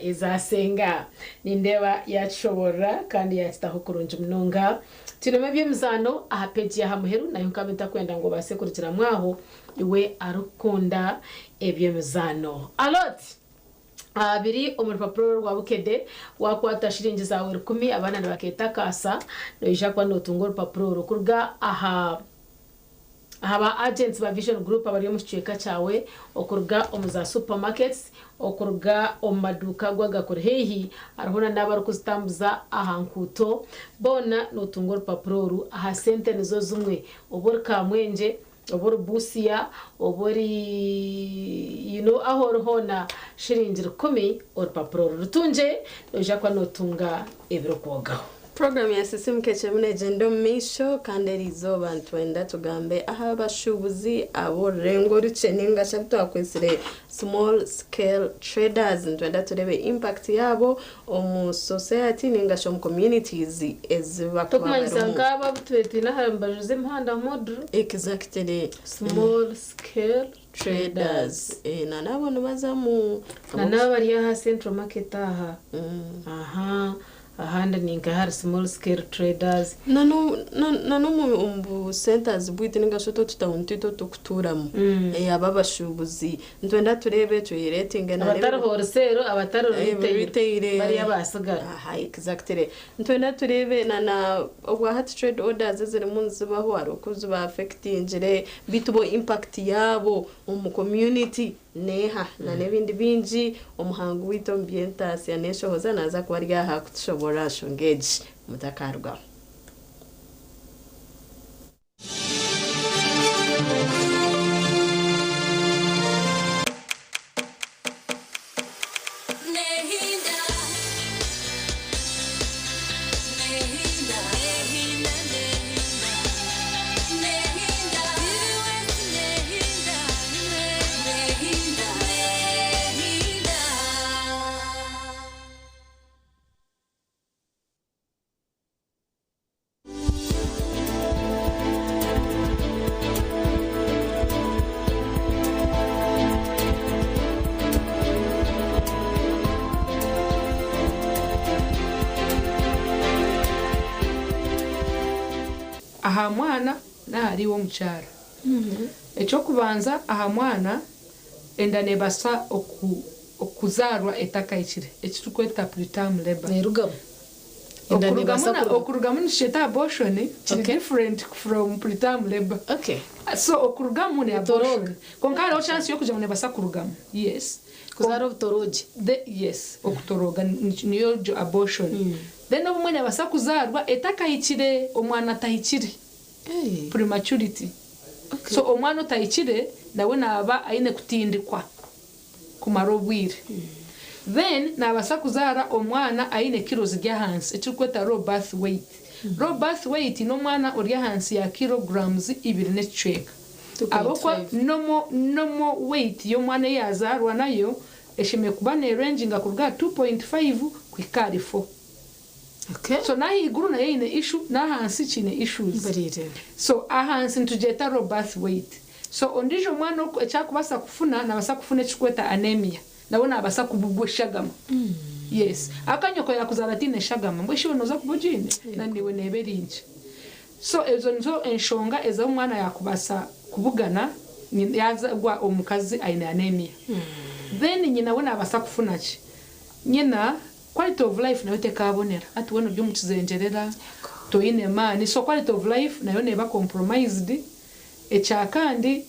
eza Senga? Nindeeba yaakishoboorora kandi yaakitaho kurungi munonga. Twinemu eby'emizaano aha peegi y'aha muheru, nayo nkaba ntakwenda ngu obaase kurugiramu aho iwe arikukunda eby'emizaano. Alot! Biri omu rupapura rwa Bukedde, Waakwata shiringi zaawe rukumi abaana nibakeeta akaasa, noija kuba nootunga orupapura oru kuruga aha aha ba agents ba Vision Group abari omu kicweka kyawe, okuruga omu za supermarkets, okuruga omu maduuka ago agakuri haihi, hariho na n'abarikuzitambuza aha nkuuto, boona nootunga orupapura oru aha sente nizo zimwe oba ori Kamwengye, Oba ori Busia, oba ori you know ahu ori hoona shiringi rukumi orupapura oru rutungye noija kuba notunga ebirikwogaho. Puroguramu ya Sisimuka ekirimu neegyenda omu maisho kandi eri izooba nitwenda tugambe aha bashuubuzi ab'orurengo orukye ninga shi abu twakwetsire small scale traders. Nitwenda tureebe impact yaabo omu society ninga shi omu communities ezi bakuba Tokumanyisa barimu. nkaabo abu tubaire twine aha mbaju z'emihanda modro. Exactly. Small scale traders. traders. Eh, na nabo nibazamu. Na n'abo abari aha central market aha. Aha. Ahandi ninka hari small scale traders. Na n'omu omu bu centers bwitu ninga shi otu otutawuni twitu otu turikutuuramu. Eh, abo abashuubuzi nitwenda tureebe tureetinge na Abatari wholesale, abatari retail, retail bariya abasigara. Aha, exactly. Nitwenda tureebe na na obwahati trade orders ezirimu nizibaho hariho oku ziba affectingire beitu bo impact yaabo omu community neeha na n'ebindi bingi. Omuhangu waitu omu by'entaasya n'enshohoza naaza kuba ari aha kutushoboorora aha nshonga egi. Mutakarugaho. Aha mwana n'ahari iwe omukyara. Eky'okubanza aha mwana, enda neebaasa okuzaarwa etakahikire, eki turikweta preterm labour. Neerugamu. Enda Okurugamu neebaasa na kurugamu. okurugamu nikikyeta abortion, kiri Okay. different from preterm labour. Okay. So okurugamu ni Obutoroga. abortion. Kwonka hariho chance y'okugira ngu neebaasa kurugamu, yes. Kuzaara obutoroogye. The yes, okutorooga niyo egyo abortion. Then obumwe neebaasa kuzaarwa etakahikire, omwana atahikire, prematurity. So omwana otahikire nawe naaba aine kutindikwa kumara obwire. Then naabaasa kuzaara omwana aine kilo ziri ahansi ekirikwetwa low birth weight. Low birth weight n'omwana ori ahansi ya kilograms ibiri n'ekicweka. Ahabw'okuba normal normal weight y'omwana ei yaazaarwa nayo eshemereire kuba neerenginga kuruga aha 2.5 kuhika ahari 4. So n'ahaiguru nayo eine issue n'ahansi kiine issues. So ahansi nitugyeta low birth weight. So ondiijo mwana eki arikubaasa kufuna naabaasa kufuna ekirikwetwa anemia. Nawe naabaasa kubugwa eshagama. Yes. Ahabw'okuba nyoko yaakuzaara ataine shagama, mbwenu shi iwe nooza kuba ogiine? Na naiwe neeba eri nkye. So ezo nizo enshonga ezi omwana yaakubaasa kubugana yaazarwa omukazi aine anemia. Then nyina we naabaasa kufuna ki? Nyina quality of life nayo tekaabonera. Hati weena ori omu kizengyerera, toine maani, so quality of life nayo neeba compromised. Ekyakandi,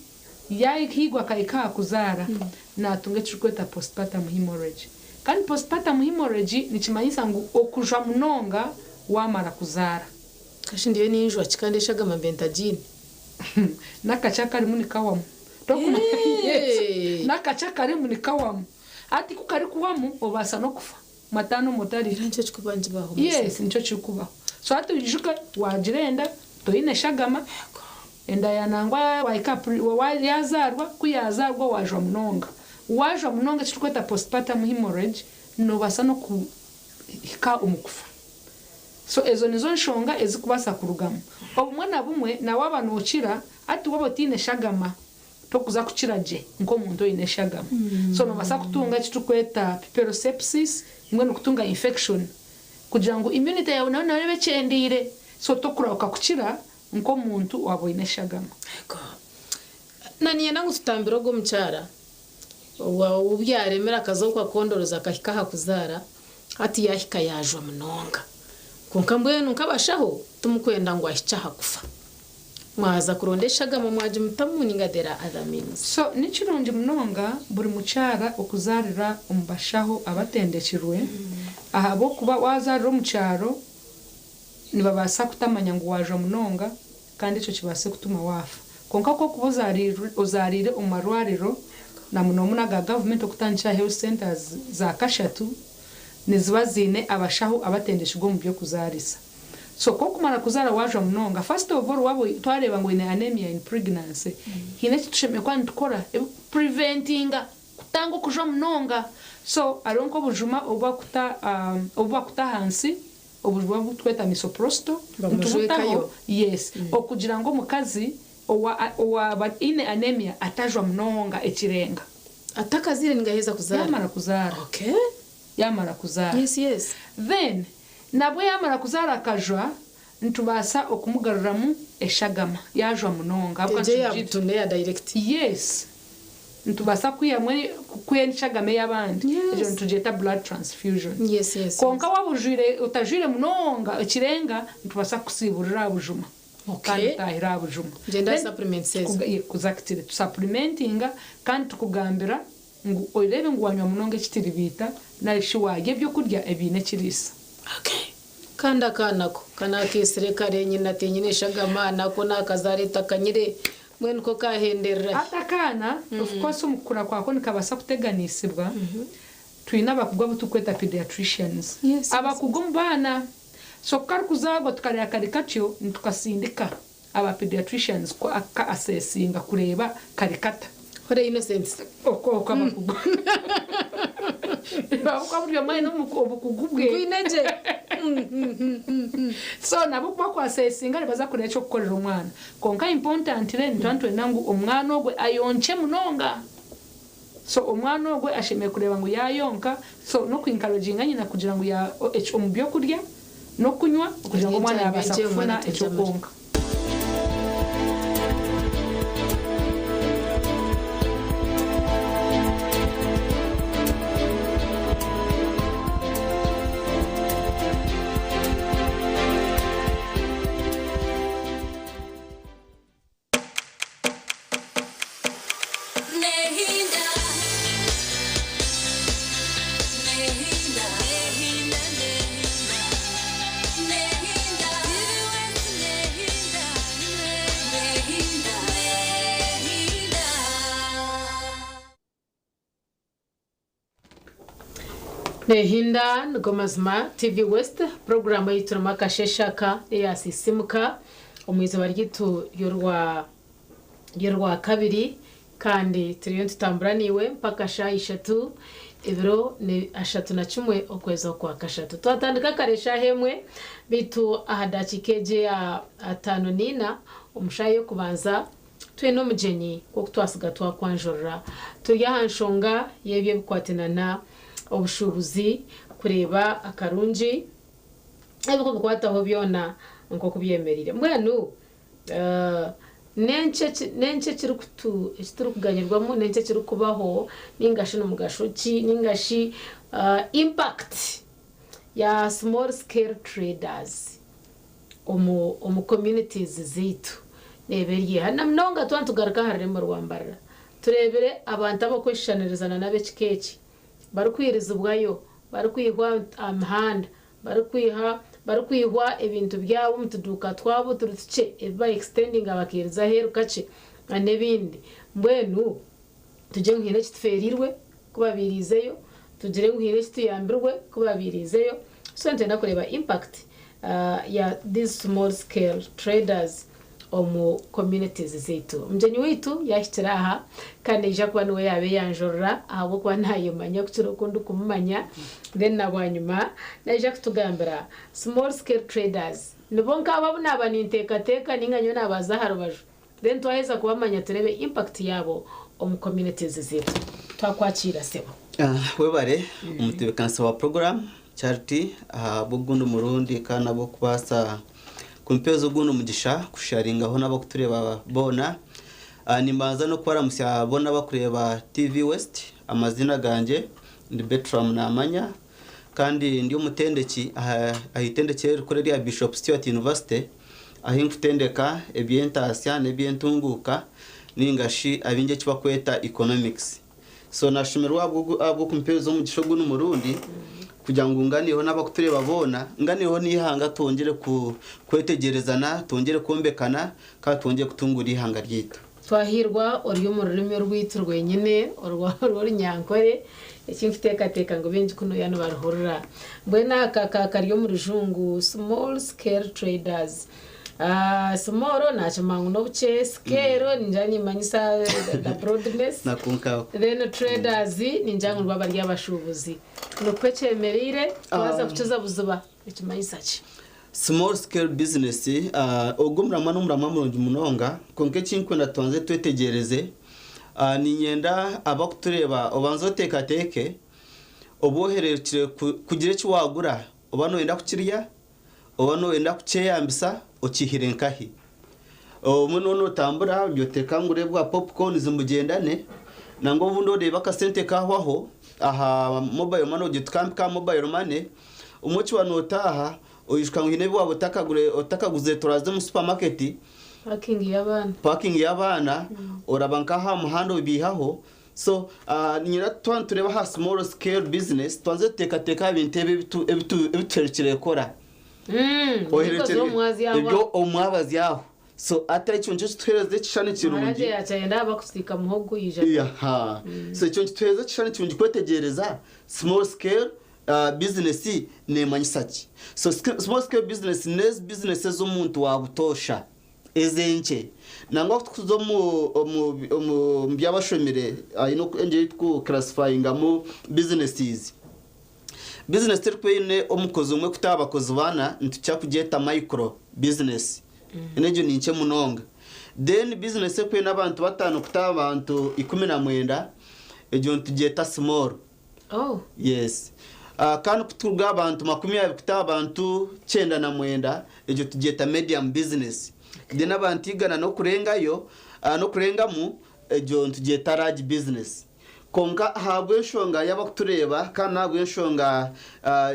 yaahigwa akahika aha kuzaara, naatunga ekirikwetwa postpartum hemorrhage. Kandi postpartum hemorrhage nikimanyisa ngu okujwa munonga waamara kuzaara. Kashi ndiyo ninjwa ki kandi eshagama mbe ntagiine? N'akace akarimu nikawamu. N'akace akarimu nikawamu. Hati ku karikuwamu obaasa n'okufa mataano mutarira. Nikyo kikuba nikibaho. Yes, nikyo kirikubaho. So hati oijuke waagira enda toine shagama, enda ya nangwa wahika yazaarwa, ku yazaarwa waajwa munonga. Waajwa munonga eki turikweta postpartum hemorrhage noobaasa n'okuhika omu kufa. So ezo nizo nshonga ezikubaasa kurugamu. Obumwe na bumwe na waaba nookira, hati waaba otaine shagama tokuza kukira gye nk'omuntu oine eshagama. So noobaasa kutunga eki turikweta puerosepsis mbwenu kutunga infection kugira ngu immunity yaawe nayo nayo ebe ekyendeire so tokurahuka kukira nk'omuntu owaaba oine eshagama. Na niinyenda ngu tutambire ogwo omukyara ou byaremire akaza okwo akondoroza akahika aha kuzaara hati yaahika yaajwa munonga. Kwonka mbwenu nk'abashaho timukwenda ngu ahikye aha kufa. Mwaza kuronda eshagama mwagimutamu ninga there are other means. So ni kirungi munonga buri mukyara okuzaarira omu bashaho abatendekirwe ahabw'okuba waazaarira omu kyaro nibabaasa kutamanya ngu waajwa munonga kandi ekyo kibaase kutuma waafa. Kwonka ku orikuba ozaariire omu marwariro na munomuno aga gavumenti okutandikira aha health centres za kashatu niziba ziine abashaho abatendekirwe omu by'okuzaarisa. So ku orikumara kuzaara waajwa munonga, first of all waaba twareeba ngu oine anemia in pregnancy, haine eki tushemereire kuba nitukora preventinga kutanga okujwa munonga. So hariho nk'obujuma obu bakuta obu bakuta ahansi, obujuma obu turikweta misoprostol, nitubutaho Bamujwekayo? yes, okugira ngu omukazi owa owaaba aine anemia atajwa munonga ekirenga. Atakazaire ninga yaheza kuzaara? Yaamara kuzaara. Okay. Yaamara kuzaara. Yes, yes. Then nabwo yaamara kuzaara akajwa, nitubaasa okumugaruramu eshagama yaajwa munonga. Egyo eya butunu eya direct? Yes. Nitubaasa kwihamu kwiha eshagama ey'abandi. Egyo nitugyeta blood transfusion. Yes, yes. Kwonka waaba ojwire otajwire munonga ekirenga, nitubaasa kukusiiburira aha bujuma. Kandi otahire aha bujuma. Ngyenda Then supplements ezo. Exactly. Tusupplementinga kandi tukugambira ngu oreebe ngu wanywa munonga ekitiribiita nari shi waarya ebyokurya ebiine ekiriisa. Kandi akaana ko ka naakeetsire kare nyina tinyine eshagama nako naakazaara etakanyire mbwenu ko kaahenderera hi? Hati akaana of course omu kukura kwako nikabaasa kuteganisibwa, twine abakugu abu turikweta pediatricians, abakugu omu baana. So ku karikuzaarwa tukareeba kari katyo nitukasindika aba pediatricians ku ka assessinga kureeba kari kata. Hore Innocent. Okwo okwo abakugu. Ahabw'okuba buri omwe aine obukugu bwe. Bwine gye. So nabo ku bakuasesinga nibaza kureeba eky'okukorera omwana. Kwonka importantly nituba nitwenda ngu omwana ogwe ayonkye munonga. So omwana ogwe ashemereire kureeba ngu yaayonka, so n'oku encouraginga nyina kugira ngu ya omu by'okurya n'okunywa kugira ngu omwana yaabaasa kufuna eky'okwonka. Nehinda nigo mazima TV West puroguramu ei turimu akasheeshe aka eya Sisiimuka omu izooba ryaitu ry'orwa ry'orwakabiri kandi turiyo nitutambura naiwe mpaka shaaha ishatu ebiro ni ashatu na kimwe okwezi okwa kashatu. Twatandika kare eshaaha emwe beitu aha dakiika egi eya ataano naina omu shaaha ey'okubanza Twine omugyenyi nk'oku twasiga twakwanjurira. Turi aha nshonga y'ebyo ebikwatinana obushuubuzi kureeba akarungi ebirikubikwataho byona nk'oku byemereire. Mbwenu n'enki n'enki ekirikutu eki turikuganyirwamu n'enki ekirikubaho nainga shi nimugasho ki nainga shi impact ya small scale traders omu omu communities zaitu neeba eri eha? Na munonga twaba nitugaruka aha rurembo rwa Mbarara, tureebire abantu ab'okweshushaniriza na n'ab'ekika eki barikwirizibwayo, barikwihwa aha mihanda, barikwiha barikwihwa ebintu byabo omu tuduuka twabo turi tukye ebi ba extendinga bakairiza aheeru kakye n'ebindi. Mbwenu tugire ngu haine eki tufeereirwe ku babiiriizeyo, tugire ngu haine eki tuyambirwe ku babiiriizeyo. So nitwenda kureeba impact ya these small scale traders omu communities zaitu. Omugyenyi waitu yaahikire aha kandi naija kuba niwe yaabeeyanjurira ahabw'okuba naayemanya kukira oku ndikumumanya then na bwanyima naija kutugambira small scale traders nibo nk'abo abu naaba ninteekateeka nainga nyowe naabaza aha rubaju then twaheza kubamanya tureebe impact yaabo omu communities zaitu. Twakwakiira sebo. Webare omutebeekanisa wa puroguraamu Charity ahabw'ogundi murundi kandi ahabw'okubaasa kumpeereza ogundi mugisha kusharingaho n'abarikutureeba boona. Nimbanza n'okubaramutsya boona abarikureeba TV West. Amaziina gangye ndi Bertram Namanya kandi ndi omutendeki aha itendekyero erikuru erya Bishop Stuart University ahu nkutendeka eby'entaasya n'eby'entunguuka ninga shi abaingi eki barikweta Economics. So nashemererwa ahabw'okumpeereza omugisha ogundi murundi kugira ngu nganireho n'abarikutureeba boona, nganireho n'eihanga twongyere kwetegyerezana, twongyere kwombekana kandi twongyere kutunguura eihanga ryaitu. Twahirwa ori omu rurimi orwaitu rwenyine orw'orunyankore, eki nkuteekateeka ngu baingi kunuya nibaruhurira. Mbwenu aka ka kari omu rujungu small scale traders. Small nakimanya ngu n'obukye, scale ningira nimanyisa the broadness. Then traders ningira ngu nibo abari abashuubuzi. Nikwo kyemereire, twaza kukiza buziba nikimanyisa ki? Small scale business, Ogu omuramwa n'omuramwa murungi munonga, kwonka eki ndikwenda tubanze twetegyereze, niinyenda abarikutureeba obanze oteekateeke obu ohereerukire kugira eki waagura, oba nooyenda kukirya, oba nooyenda kukyeyambisa, okiihire nkahi? Obumwe nooba nootambura ogira oti reka ngure bwa popcorns mbugyendane, nangwa obundi oreeba akasente kaahwaho aha mobile money ogira oti ka mpike aha mobile money, obumwe okiba nootaaha Oijuka ngu haine ebi waaba otakaguzire turaze omu supermarket. Parking y'abaana. Parking y'abaana, oraba nk'aha muhanda obiihaho. So niinyenda twaba nitureeba aha small scale business tubanze tuteekateeke aha bintu ebi ebituherekire kukora. Ebyo omwabazyo aho. So hati ekyo nikyo kituheereza ekishushani kirungi. Maraje yakyayenda abakusiika muhogo yija. Yaha. So ekyo nikituheereza ekishushani kirungi kwetegyereza small scale business nemanyisa ki. So small scale business n'ezi business ez'omuntu wa butoosha ezenkye. Nangwa kutukuza omu omu omu by'abashomire haine engyeri ei tuku classifyingamu businesses. Bizinesi terikuba eine omukozi omwe kuta aha bakozi baana nitukira kugyeta micro business n'egyo ni nkye munonga. Then bizinesi erikuba eine abantu bataano kuta aha bantu 19 egyo nitugyeta small. Yes. Kandi kuturuga aha bantu 20 kuta aha bantu 99 egyo tugyeta medium business. Then abantu igana n'okurengayo n'okurengamu egyo nitugyeta large business. Kwonka ahabw'enshonga y'abarikutureeba kandi n'ahabw'enshonga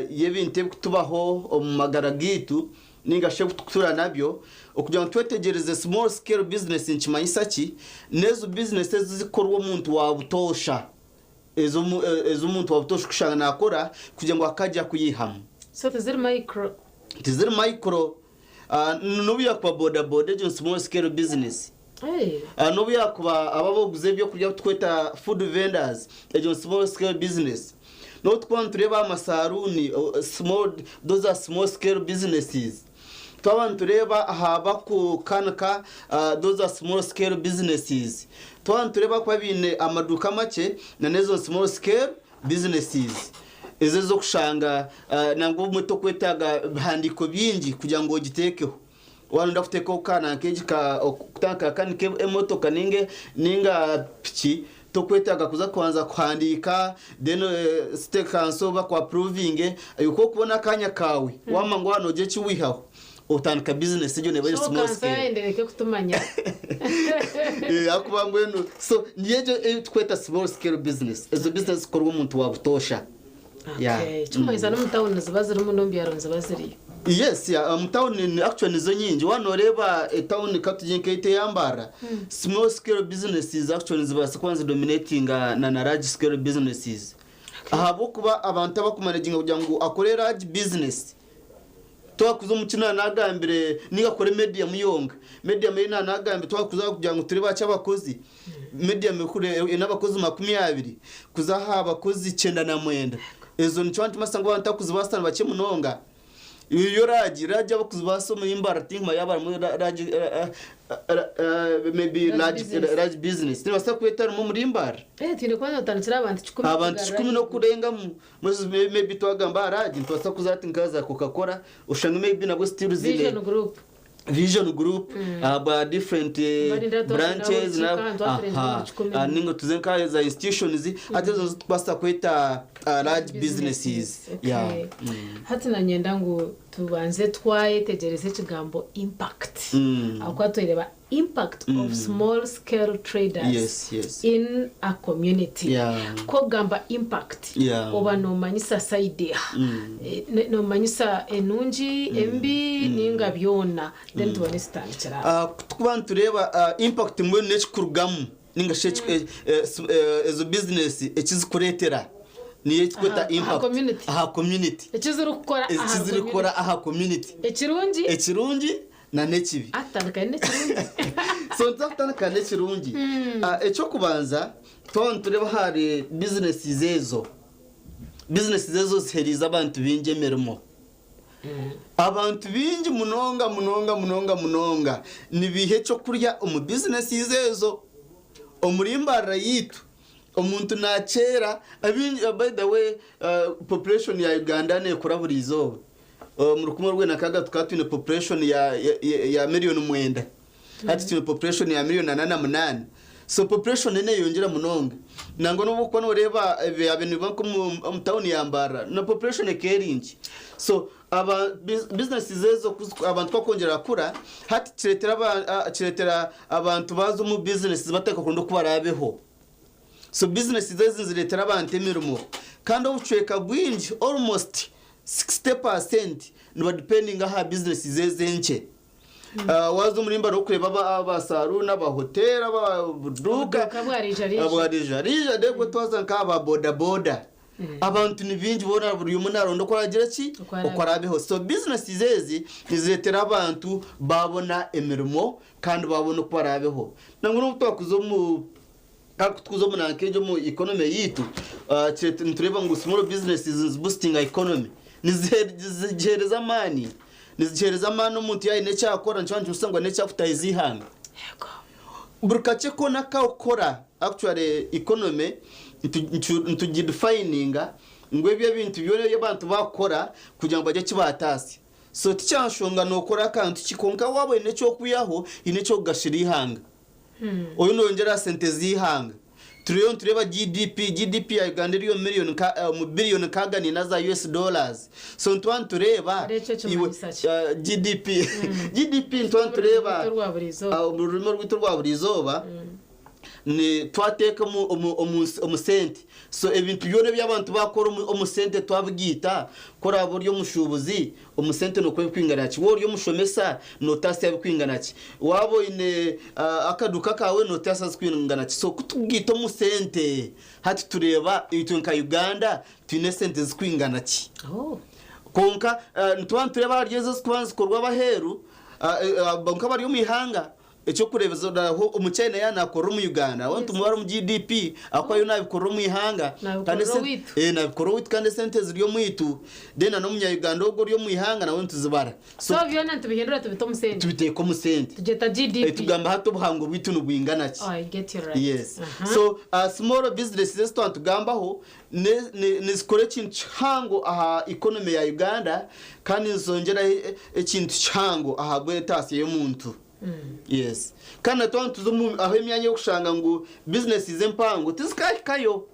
y'ebintu ebirikutubaho omu magara gaitu nainga shi ebitukutuura nabyo, okugira ngu twetegyereze small scale business nikimanyisa ki, n'ezo bizinesi ezirikukorwa omuntu wa butoosha, ezi omuntu wa butoosha orikushanga naakora kugira ngu akagye kuyihamu. So tiziri micro? Tiziri micro. N'obu yaakuba bodaboda egyo ni small scale business. N'obu yaakuba abo abarikuguza ebyokurya abu turikweta food vendors, egyo ni small scale business. N'obu turikuba nitureeba aha masaruuni, small, those are small scale businesses. Twaba nitureeba aha barikukanika, those are small scale businesses. Twaba nitureeba abarikuba baine amaduuka makye, na n'ezo ni small scale businesses. Ezo ez'okushanga nangwa obumwe tokwetaaga bihandiiko bingi kugira ngu ogiteekeho. Waaba noyenda kuteekaho ka nanka egi ka okutandika kukanika emotoka ninga ninga piki, tokwetaaga kuza kubanza kuhandiika then city council baku approvinge. Iwe ku orikubona akanya kaawe, waamanya ngu waaba noogira eki waihaho, otandika bizinesi egyo neeba eri So small kanso scale. yayendereke kutumanya. Ahakuba mbwenu so niyo egyo ei turikweta small scale business. Ezo bizinesi zikorwa omuntu wa butoosha. Yeah. Okay. Kimanyisa n'omu tawuni niziba zirimu n'omu byaro niziba ziriyo. Yes, yeah, omu tawuni ni- actually nizo nyingi. Waaba nooreeba etawuni ka tugire nk'eyaitu eya Mbarara, small scale businesses actually nizibaasa kuba nizidominatinga na na large scale businesses. Ahabw'okuba abantu abakumanaginga kugira ngu akore large business, Twakuza omu ki naanagambire ninga kore medium yonka. Medium ei naanagambire twakuza kugira ngu turebe ahaki abakozi. Medium ekure eine abakozi 20 kuza aha bakozi 99. Ezo nikyo nikimanyisa ngu abantu abakuzibaasa ni bakye munonga. Yo raagi, raagi abakuzibaasa omu Mbarara tinkumanya yaaba harimu raagi maybe Large business. large business. Nebaasa kuba etarimu omuri Mbarara. Eh, twine kubanza kutandikira abantu 1,000 Abantu kugarura 1,000 n'okurengamu. Mbwenu maybe twagamba aha raagi nitubaasa kuza hati nka za coca cola oshange maybe nabwo still ziine Vision Group. Vision Group aba different Barinda branches twashiraho na urukiko, twaturenze aha 10,000. Ninga tuze nka za institutions ate ezo nizo tukubaasa kweta large businesses. Okay. Yeah. Hati nanyenda ngu tubanze twayetegyereza ekigambo impact. Ahakuba twireba impact of small scale traders in a community. Ku okugamba impact, oba noomanyisa side eha? Noomanyisa enungi, embi, ninga byona? Then tubone tutandikira aho. Kutukuba nitureeba impact mbwenu n'ekikurugamu ninga shi ezo business ekizikureetera niyo ekitukweta Aha impact community. Aha community. Ekizirikukora aha Ekizirikukora aha community. Ekirungi. Ekirungi na n'ekibi. Atandikane n'ekirungi. So nituza kutandika n'ekirungi. Ekyokubanza twaba nitureeba ahari businesses ezo, businesses ezo ziheerize abantu baingi emirimo. Abantu baingi munonga munonga munonga munonga nibiiha ekyokurya omu businesses ezo. Omuri Mbarara yaitu omuntu nakyera abaingi. By the way, population ya Uganda nekura buri izooba. Omu 1960 tukaba twine population ya 9 million, hati twine population ya 48 million. So population neyongyera munonga. Nangwa n'obu okuba noreeba ebintu biba nk'omu tawuni ya Mbarara na population ekeringi. So aba businesses ezo abantu bakwongyera kura, hati kiretera abantu baza omu business batakakunda oku baraabeho. So business ezi nizireetera abantu emirimo, kandi obucweka bwingi, almost 60%, nibadependinga aha business ezi enkye. Waza omuri Mbarara okureba abasaruuni, abahoteri, abaduuka Obuduuka bwa rijarija. Bwa rijarija. Debwe twaza nk'aba bodaboda, abantu ni bingi bona, buri umwe naronda uko aragira ki Uko arabeho. Uko arabeho. So business ezi niziretera abantu babona emirimo kandi babona uko barabeho. Nangwa n'obu twakuza omu tukuza omu nankejo omu economy yitu, nitureba ngu small businesses boosting economy, nizihereza amaani, nizihereza amaani. Omuntu yaine ekyakora nikiba nikimusanga n'ekyakutahiza ihanga buri kakye koona kakukora. Actually economy nitugidefininga ngu ebyo ebintu byona ebi abantu bakukora kugira ngu bagye kibatasya. So tikyanshonga nokora akantu ki, konka waaba oine ekyokwihaho, haine ekyokugashira ihanga, oyu nongyera sente z'ihanga. Turiyo nitureba GDP. GDP ya Uganda eriyo mu biliyoni 64 za US dollars. So nituba nitureba Hari ekyo iwe kimanyisa ki? GDP nituba nitureba Rurimi rwa buri izooba. Mu rurimi rwaitu rwa buri izooba ni twateeka omu sente. So ebintu byona eby'abantu bakora omu sente twabigiita. Koraba ori omushuubuzi, omu sente nokuba ebikwingana ki? Woba ori omushomesa, notaasya bikwingana ki? Waaba oine akaduuka kawe, notaasya zikwingana ki? So kutugiita omu sente, hati tureeba itwe nka Uganda twine sente zikwingana ki. Konka nituba nitureba ahari ezo ezikuba nizikorwa abaheeru, nka bari omu ihanga. Ekyokureeberaho, omuchina yaaba nakorera omu Uganda, aho nitumubara omu GDP ahakuba yo nabikorera omu ihanga. Nabikorera Kandi owaitu. Nabikorera owaitu, kandi esente ziri omwitu. Then na n'omunya-Uganda ogwo ori omu ihanga nawe nituzibara. So byona nitubihindura tubita omu sente. Tubiteeka omu sente. Tugyeta GDP. Tugamba hati obuhango bwitu nibwingana ki. Oh, I get you right. Yes. So small businesses ezi twatugambaho nizikora ekintu kihango aha economy ya Uganda, kandi nizongera ekintu kihango aha bwetaasya y'omuntu. Yes, kandi natwaba tuza aho emyanya y'okushanga ngu businesses empango tizikahikayo.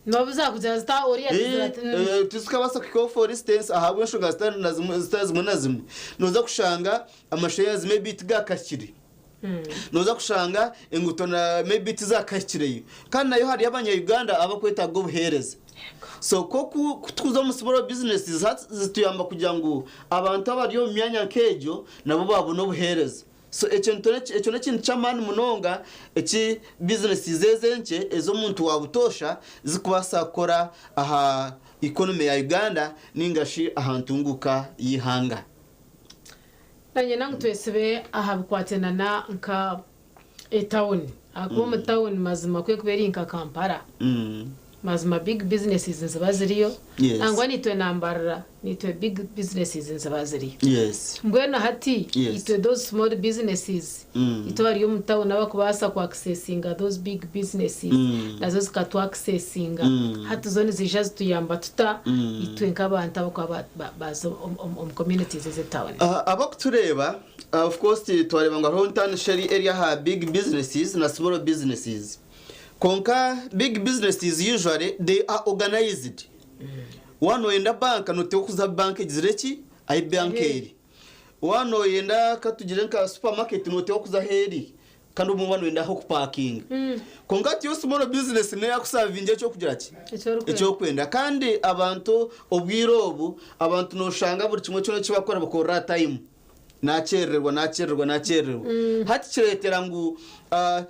Nobu zakugira zita oriya Tizikabaasa kuhikaho. For instance, ahabw'enshonga zitari zimwe na zimwe, noza kushanga amashanyarazi maybe tigakahikire, noza kushanga enguto na maybe tizakahikireyo, kandi nayo hariyo abanya-Uganda abakwetaaga obuheereza. So koku kutukuza omu small businesses zituyamba kugira ngu abantu abari omu myanya nk'egyo nabo babona obuheereza. So ekyo nekintu ky'amaani munonga eki businesses ezenkye ez'omuntu wa butoosha zikubaasa kukora aha. economy ya Uganda ninga shi aha ntunguka y'ihanga. Nanye nangu twesibe aha bikwatirana nka etawuni ahakuba omu tawuni mazima kwe kuba eri nka Kampala. Mazima big businesses niziba ziriyo. Nangwa nitwe nambarira nitwe big businesses niziba ziriyo. Mbwenu hati itwe those small businesses itwe abari omu tawuni abakubaasa ku accessinga those big businesses nazo zikatu accessinga hati zo niziija zituyamba tuta itwe nk'abantu abakuba baza omu communities ez'etawuni? Abakutureeba, of course twareba ngu hariho entanisho eri aha big businesses na small businesses. Konka big businesses usually they are organized. Waaba noyenda banka noteekwa kuza banka egizire ki? Ahi banka eri. Waaba noyenda katugire nka supermarket noteekwa kuza ahu eri kandi obumwe waaba noyenda ah'okupakinga. Kwonka hati yo small business niyo yakusavinga eky'okugira ki? Eky'okwenda. Kandi abantu obwire obu abantu noshanga buri kimwe kyona eki bakukora bakorera aha time. Nakyerererwa, nakyerererwa, nakyerererwa. Hati kireetera ngu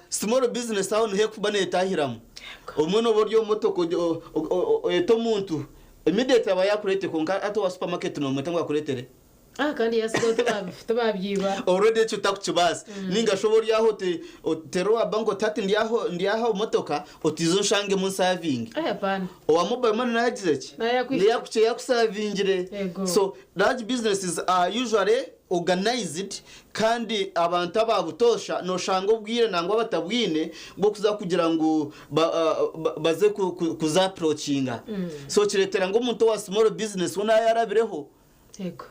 small business aho niho erikuba neetahiramu. Obumwe nooba ori omu motoka oyeta omuntu immediately aba yaakureetera kwonka hati owa supermarket noomweta ngu akureetere? Ah, kandi yasigaho tibabyiba. Already ekyo takukibaasa. Ninga shi oba ori aho oti oteera owa bank oti hati ndi aho ndi aho omu motoka oti iza onshangemu onsavinge. Ai hapana. Owa mobile money nawe agize ki? Nawe yakwishyura. Nawe yakusavingire. Yego. So large businesses are usually organized kandi abantu aba butoosha noshanga obwire nangwa batabwine bw'okuza kugira ngu baze kuza approachinga. So kireetera ngu omuntu owa small business we naaba yarabireho.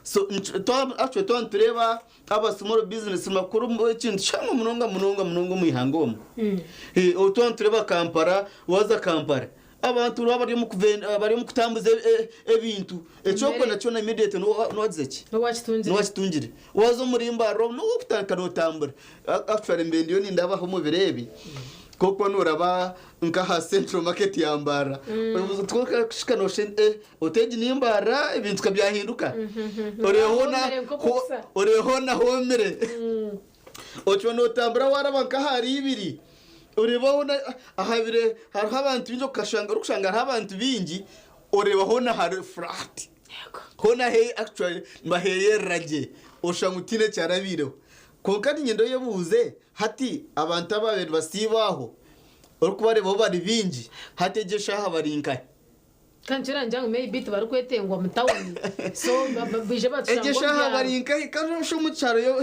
So actually twaba nitureeba aba small business nibakora ekintu kihango munonga munonga munonga omu ihanga omu. Obu twaba nitureeba Kampala, waaza Kampala abantu baba bari omu kutambuza ebintu ekyokwenda kyona immediately nowagize ki? Nowakitungire. Waaza omuri Mbarara nowokutandika notambura. Actually mbaire ndiyo nindabaho omu biro ebi kwonka noraba nkaha Central Market ya Mbarara kushika noshusha oti egi ni Mbarara ebintu ka byahinduka oreeba hoona hoomire. Otyo notambura waraba nk'ahari ibiri oreeba hoona ahabire hariho abantu baingi okashanga orikushanga hariho abantu baingi oreeba hoona hari flat. Hoona actually nibaheyerera gye oshusha ngu tihaine ekyarabaireho. Kwonka niinyenda oyebuuze hati abantu abaabaire nibasiiba aho orikubareebaho bari baingi hati egi eshaaha bari nkahi? Kandi kirangira ngu maybe tibarikwetengwa mu tawuni so baije batushanga Egyo omu eshaaha byaro. bari nkahi? Kandi noshusha omu kyaro yo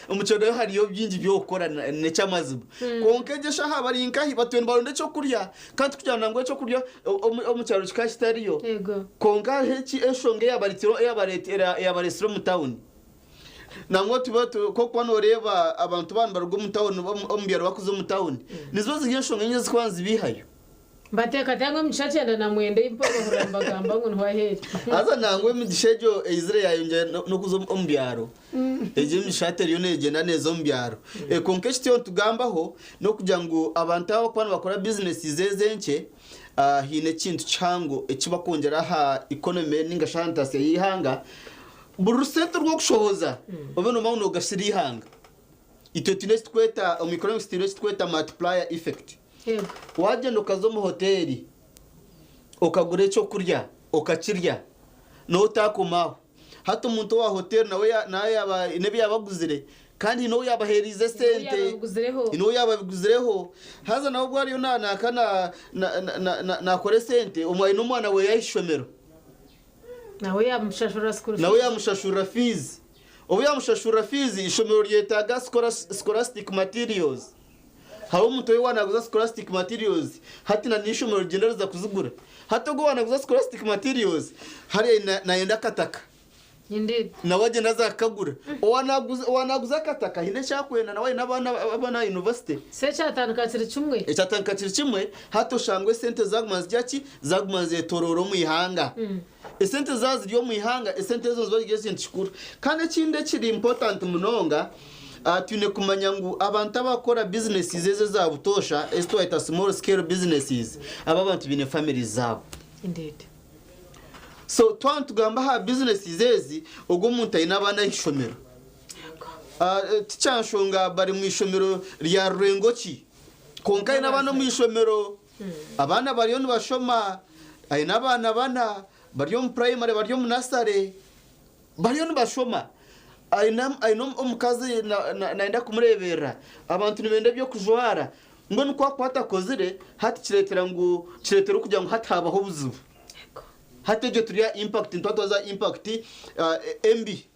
omu kyaro yo hariyo bingi by'okukora n'eky'amazima. Kwonka egyo eshaaha bari nkahi? Batwire nibaronda ekyokurya kandi tikugira ngu ekyokurya omu kyaro kikaba kitariyo. Kwonka hariho enshonga eyabareetsire omu tawuni. Nangwa tuba nk'okuba nooreeba abantu baaba nibaruga omu tawuni omu byaro bakuza omu tawuni, niziba ziri enshonga nyingi ezirikuba nizibiihayo. Mbateekateeka ngu emigisha 99 ei mpora mbagamba ngu niho ahu eri. Haza nangwa emigisha egyo eizire yaayongyera n'okuza omu byaro. Egyo emigisha hati eriyo neegyenda neeza omu byaro. Kwonka eki turiyo nitugambaho n'okugira ngu abantu abakuba nibakora bizinesi ezi enkye, haine ekintu kihango eki bakwongyera aha economy ninga shi aha ntaasya y'eihanga. Buri rusente orw'okushohoza obe noomanya ngu noogasira eihanga. Itwe twine eki turikweta omu economics twine eki turikweta multiplier effect. Waagyenda okaza omu hoteeri okagura eky'okurya okakirya nooba otaakoma aho. Hati omuntu owa hoteeri nawe nawe yaaba haine ebi yaaba aguzire kandi haine ou yaabaheereize esente, haine ou yaababiguzireho. Haza nawe obwo ariyo naanaka naakora esente, omwe aine omwana we aha ishomero. Nawe yaamushashurira school Nawe fees. yaamushashurira fiizi. Obu yaamushashurira fiizi, eishomero ryetaaga scholastic materials. Hariho omuntu ou waanaguza scholastic materials, hati na n'eishomero rigyenda riza kuzigura. Hati ogwo owaanaguza scholastic materials, hariya naayenda akataka. Indeed. Nawe agyenda aza kukagura. Owaanaguza akataka haine eki arikwenda nawe aine abaana abaana aha yunivasite. So ekyatandika kiri kimwe. Ekyatandika kiri kimwe, hati oshangwe esente zaaguma nizirya ki? Zaaguma nizeetoroora omu ihanga. Esente zaaba ziri omu ihanga, esente ezo niziba ziri ekintu kikuru. Kandi ekindi ekiri important munonga, twine kumanya ngu abantu abakukora businesses ezo eza butoosha, ezi twayeta small scale businesses, abo abantu baine families zaabo. Indeed. So twaba nitugamba aha businesses ezi, ogwo omuntu aine abaana aha ishomero. Tikyanshonga bari mu ishomero rya rurengo ki, kwonka aine abaana omu ishomero, abaana bariyo nibashoma. Aine abaana bana bari omu primary bari omu nursery bariyo nibashoma. Aine aine omukazi nayenda kumureeberera. Abantu nibenda eby'okujwara. Mbwenu ku akuba atakozire hati kireetera ngu kireetera okugira ngu hati haabaho obuzibu. Hati egyo turi aha impact nituba twaza aha impact embi.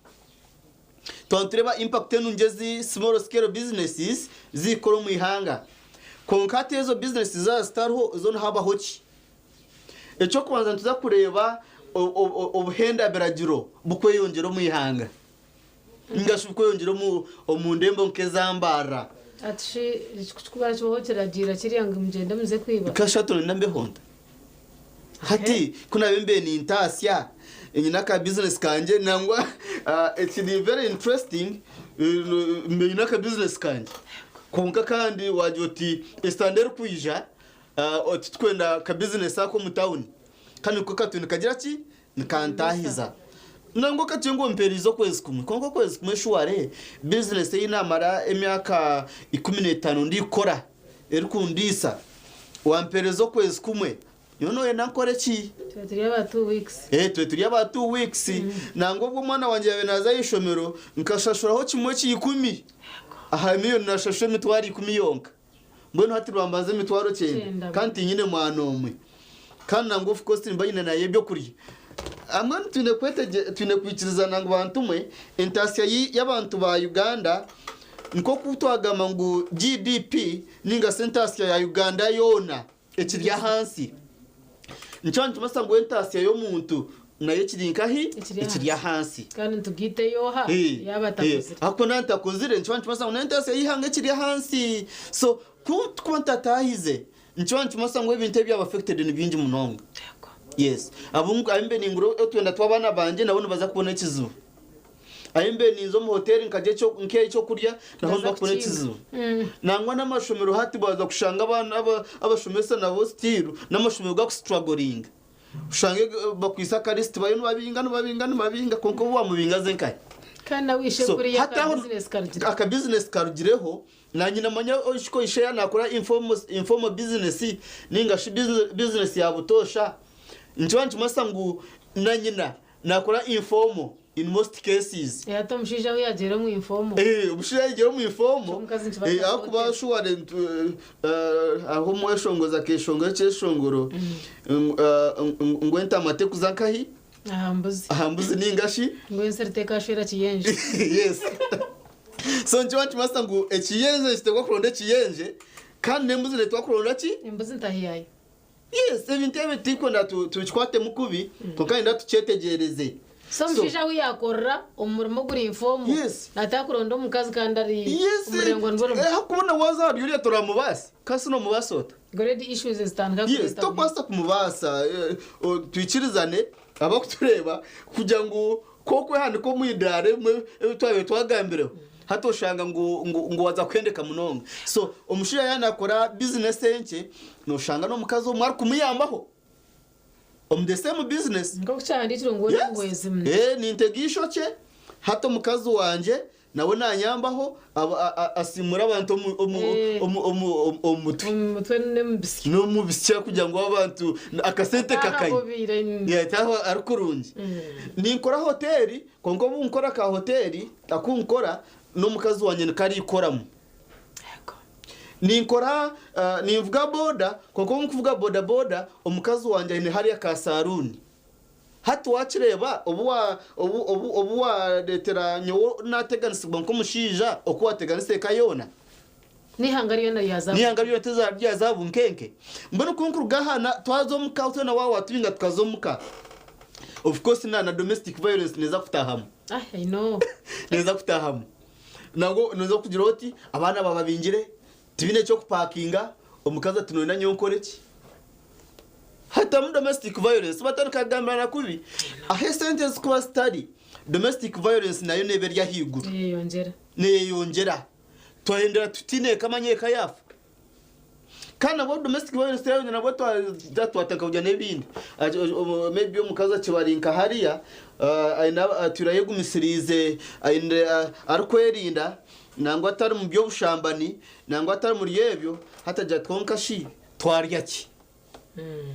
Twaba nitureeba impact enungi ezi small scale businesses zikukora omu ihanga. Kwonka hati ezo business zaaba zitariho zo nihabaho ki? Eky'okubanza nituza kureeba obuhenda biragiro bukweyongyera omu ihanga ninga shi bukweyongyera omu ndembo nk'eza Mbarara. Ati shi eki ku kibaho kiragiira kiriya ngu mugyende muze kwiba? Kashatu nenda mbeho nta? Hati ku naabe mbe nintaasya nyine aka business kangye nangwa ekiri very interesting mbe nyine aka business kangye kwonka kandi waagira oti esitanda erikwija titukwenda ka business ako omu tawuni kandi niko katubaire nikagira ki nikantahiza. Nangwa okagire ngu ompereize okwezi kumwe kwonka okwezi kumwe shuware business ei naamara emyaka 15 ndikukora erikundiisa wampereza okwezi kumwe Nyowe noyenda nkore ki? Twe turi aba 2 weeks. Eh, twe turi aba 2 weeks. Nangwa obwo omwana wangye yabaire naaza aha ishomero, nkashashuraho kimwe kya ikumi. Aha miliyoni naashashura 100,000 yonka. Mbwenu hati nibambanza 90,000. 90. Kandi tinyine mwana omwe. Kandi nangwa of course nimba nyine nayo ebyokurya. Mbwenu twine kwetegye twine kwikirizana ngu bantu mwe, entaasya y'abantu ba Uganda nk'oku twagamba ngu GDP ninga shi entaasya ya Uganda yoona ekiri ahansi. Nikyo nikimanyisa ngu entaasya y'omuntu nayo ekiri nkahi? Ekiri ahansi. Kandi nitugiiteyo oha yaaba atakozire. Ahakuba naaba ntakozire nikiba nikimanyisa ngu n'entaasya y'eihanga ekiri ahansi. So ku ndikuba ntataahize nikiba nikimanyisa ngu ebintu ebyaba affected ni bingi munonga. Yes. Abu abu mbe ningura otwenda tw'abaana bangye nabo nibaza kubona ekizibu. Ahu mbe ninza omu hoteri nkarya nk'ekyokurya naho Baza nibaza kubona kukinga. ekizibu. Nangwa n'amashomero hati baza kushanga abaana abashomesa nabo still n'amashomero gakustrugglinga. Oshange bakwitse akalisiti bariyo nibabinga nibabinga nibabinga kwonka obu wamubinga aze nkahi? Kandi nawe ishe So, kuriya hati aho aka business karugire. aka business karugireho nanye namanya ko ishe yanakora informal business ninga shi business ya butosha nikiba nikimanyisa ngu na nyina nakora informal in most cases. Hati omushaija ahu yagiire omu informal. Omushaija yagiire omu informal. Omukazi nikiba Ahakuba shuware hariho omweshongozi akeshongora ekyeshongoro ngu entama tekuza nkahi? Aha mbuzi. Aha mbuzi ninga shi Ngu ensiri tekashwera kiyenje. Yes, so nikiba nikimanyisa ngu ekiyenje nikitekwa kuronda ekiyenje kandi n'embuzi netekwa kuronda ki? Embuzi ntahi yayo. Yes, ebintu ebi tirikwenda tubikwatemu kubi kwonka nenda tukyetegyereze. So omushaija ahu yakorera omurimo guri informal. Natakuronda omukazi kandi ari omurengo nigwo rumwe. Hakubona waza hari uriya turamubaasa kasi nomubaasa ota? Already issues zitandika Yes, tokubaasa kumubaasa. Twikirizane abakutureeba kugira ngu kokwehanika omu idaara ebimwe ebi twabaire twagambireho hati oshanga ngu waza kuhendeka munonga. So omushaija yaanakora business enkye noshanga n'omukazi omwe arikumuyambaho omu the same business. Nk'oku kyahandiikirwe ngu we muhwezi muno. Nintega eishokye hati omukazi wangye nawe nanyambaho asimura abantu omu mutwe. Omu mutwe n'omu bisya. N'omu bisya kugira ngu abantu akasente kakaye. Yataho ari kurungi. Ninkora hoteri kwonka obu nkora ka hoteri aku nkora n'omukazi wangye nikarikoramu. Ninkora ninvuga boda kwonka obu nkuvuga boda boda omukazi wangye aine hariya ka saruni. Hati wakireeba obu wareetera nyowe nateganisibwa nk'omushaija oku wateganisa eka yoona. N'ihanga ryona ryaza. N'ihanga ryona ryaza bunkenke. Mbwenu ku nkuruga aha twaza omuka twena waaba watubinga tukaza omuka. Of course na domestic violence neeza kutahamu. Ah, I know. Neeza kutahamu. Nangwa noza kugira oti abaana bababingire tibine ekyokupakinga omukazi ati noyenda nyowe nkore ki? Hatamu domestic violence batandika kugambirana kubi. Ahu esente zikuba zitari domestic violence nayo neeba eri ahaiguru. Neyeyongyera. Neyeyongyera. Twahendera tutine eka eka yaafa. Kandi nabwo domestic violence yayongyera nabwo twatandika kugira n'ebindi. Maybe omukazi akibari nka hariya aine atwire ayegumisiriize aine arikwerinda nangwa atari mu by'obushambani nangwa atari muri ebyo hatagira ati kwonka shi twarya ki?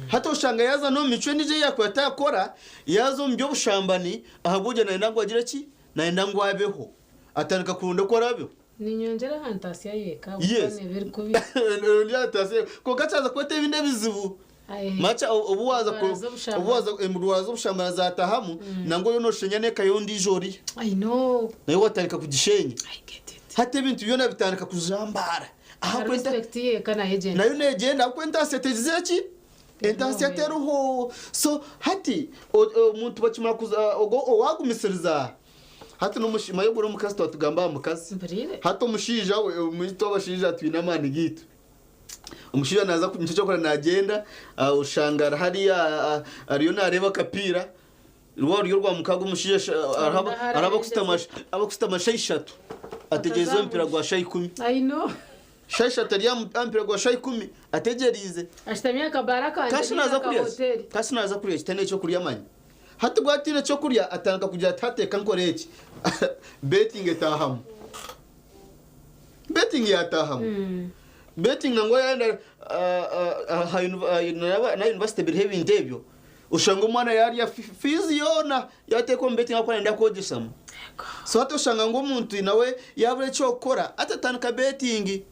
Hati oshanga yaaza n'omu micwe endiijo ei yaakuba ataakora, yaaza omu by'obushambani ahabw'okugira nayenda ngu agire ki? Nayenda ngu abeho. Atandika kuronda oku araabeho. Niinyongyera aha ntaasya y'eka Yes. ahabw'okuba neeba eri kubi. Ondi aha ntaasya y'eka. Kwonka kyaza kureeta ebindi ebizibu. Macha obu waaza ku- Endwara z'obushambani. obu waaza endwara z'obushambani zaatahamu, nangwa oriyo nooshenya n'eka y'ondiijo oriya. I know. Nayo watandika kugishenya. Hati ebintu byona bitandika kujambaara. Na respect y'eka nayo egyenda. Nayo neegyenda ahabw'okuba entaasya tegizire ki? Entaasya teriho. So hati omuntu bakimara kuza ogwo owaagumisiriza hati n'omushi manya ogwo n'omukazi twatugamba aha mukazi. Hati omushaija we itwe abashaija twine amaani gaitu. Omushaija naaza nikyo ky'okora naagyenda oshanga ari hariya ariyo naareeba akapiira rwa ruri orwa mukaaga omushaija hariho abakusitama shaaha ishatu ategyereize omupiira gwa shaaha ikumi. I know. Shaaha ishatu ari aha mupiira gwa shaaha ikumi ategyereize. Ashutami aha kabaara kangye Kasi ninga naaza aka kurya ki? hoteri. Kasi naaza kurya ki? Taine ekyokurya manya. Hati bwa ataine ekyokurya atandika kugira ati hati reka nkore eki. Betting etaahamu. Betting yaataahamu. Betting nangwa yaayenda aha na university biriho ebintu ebyo. Oshanga omwana yaarya fees yoona yaateeka omu betting ahabw'okuba nayenda kwogyesamu. So hati oshanga ngu omuntu nawe yaabura eky'okukora hati atandika betting.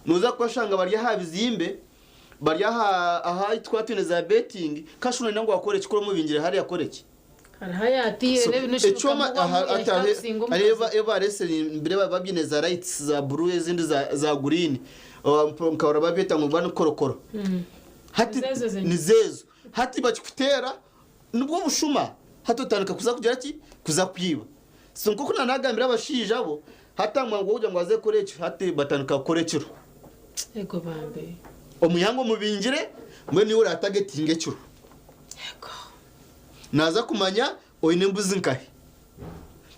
Nooza kubashanga bari aha bizimbe, bari aha ahu twaba twine za betting, kasha noyenda ngu akore ki? Kuri omubingire hariya akore ki? Hariho ayaatiire So, n'ebintu ekyoma shirikamu aha wamu hati yahika hariho kusinga hariho omukazi. eba ebaresire mbire babyine za lights za blue ezindi za za green nkahurira babyeta ngu ni korokoro. Hati Nizeezo zenyini. nizeezo. Hati bakikuteera nibwo bushuma hati otandika kuza kugira ki? Kuza kwiba. So nk'oku naanagambira abashaija abo hati aha mwanya gw'okugira ngu aze kukora ekyo hati batandika kukora ekiro. Ego bambe. Omu ihanga omubingire mbwenu iwe oratagetinga ekiro. Naaza kumanya oine embuzi nkahi.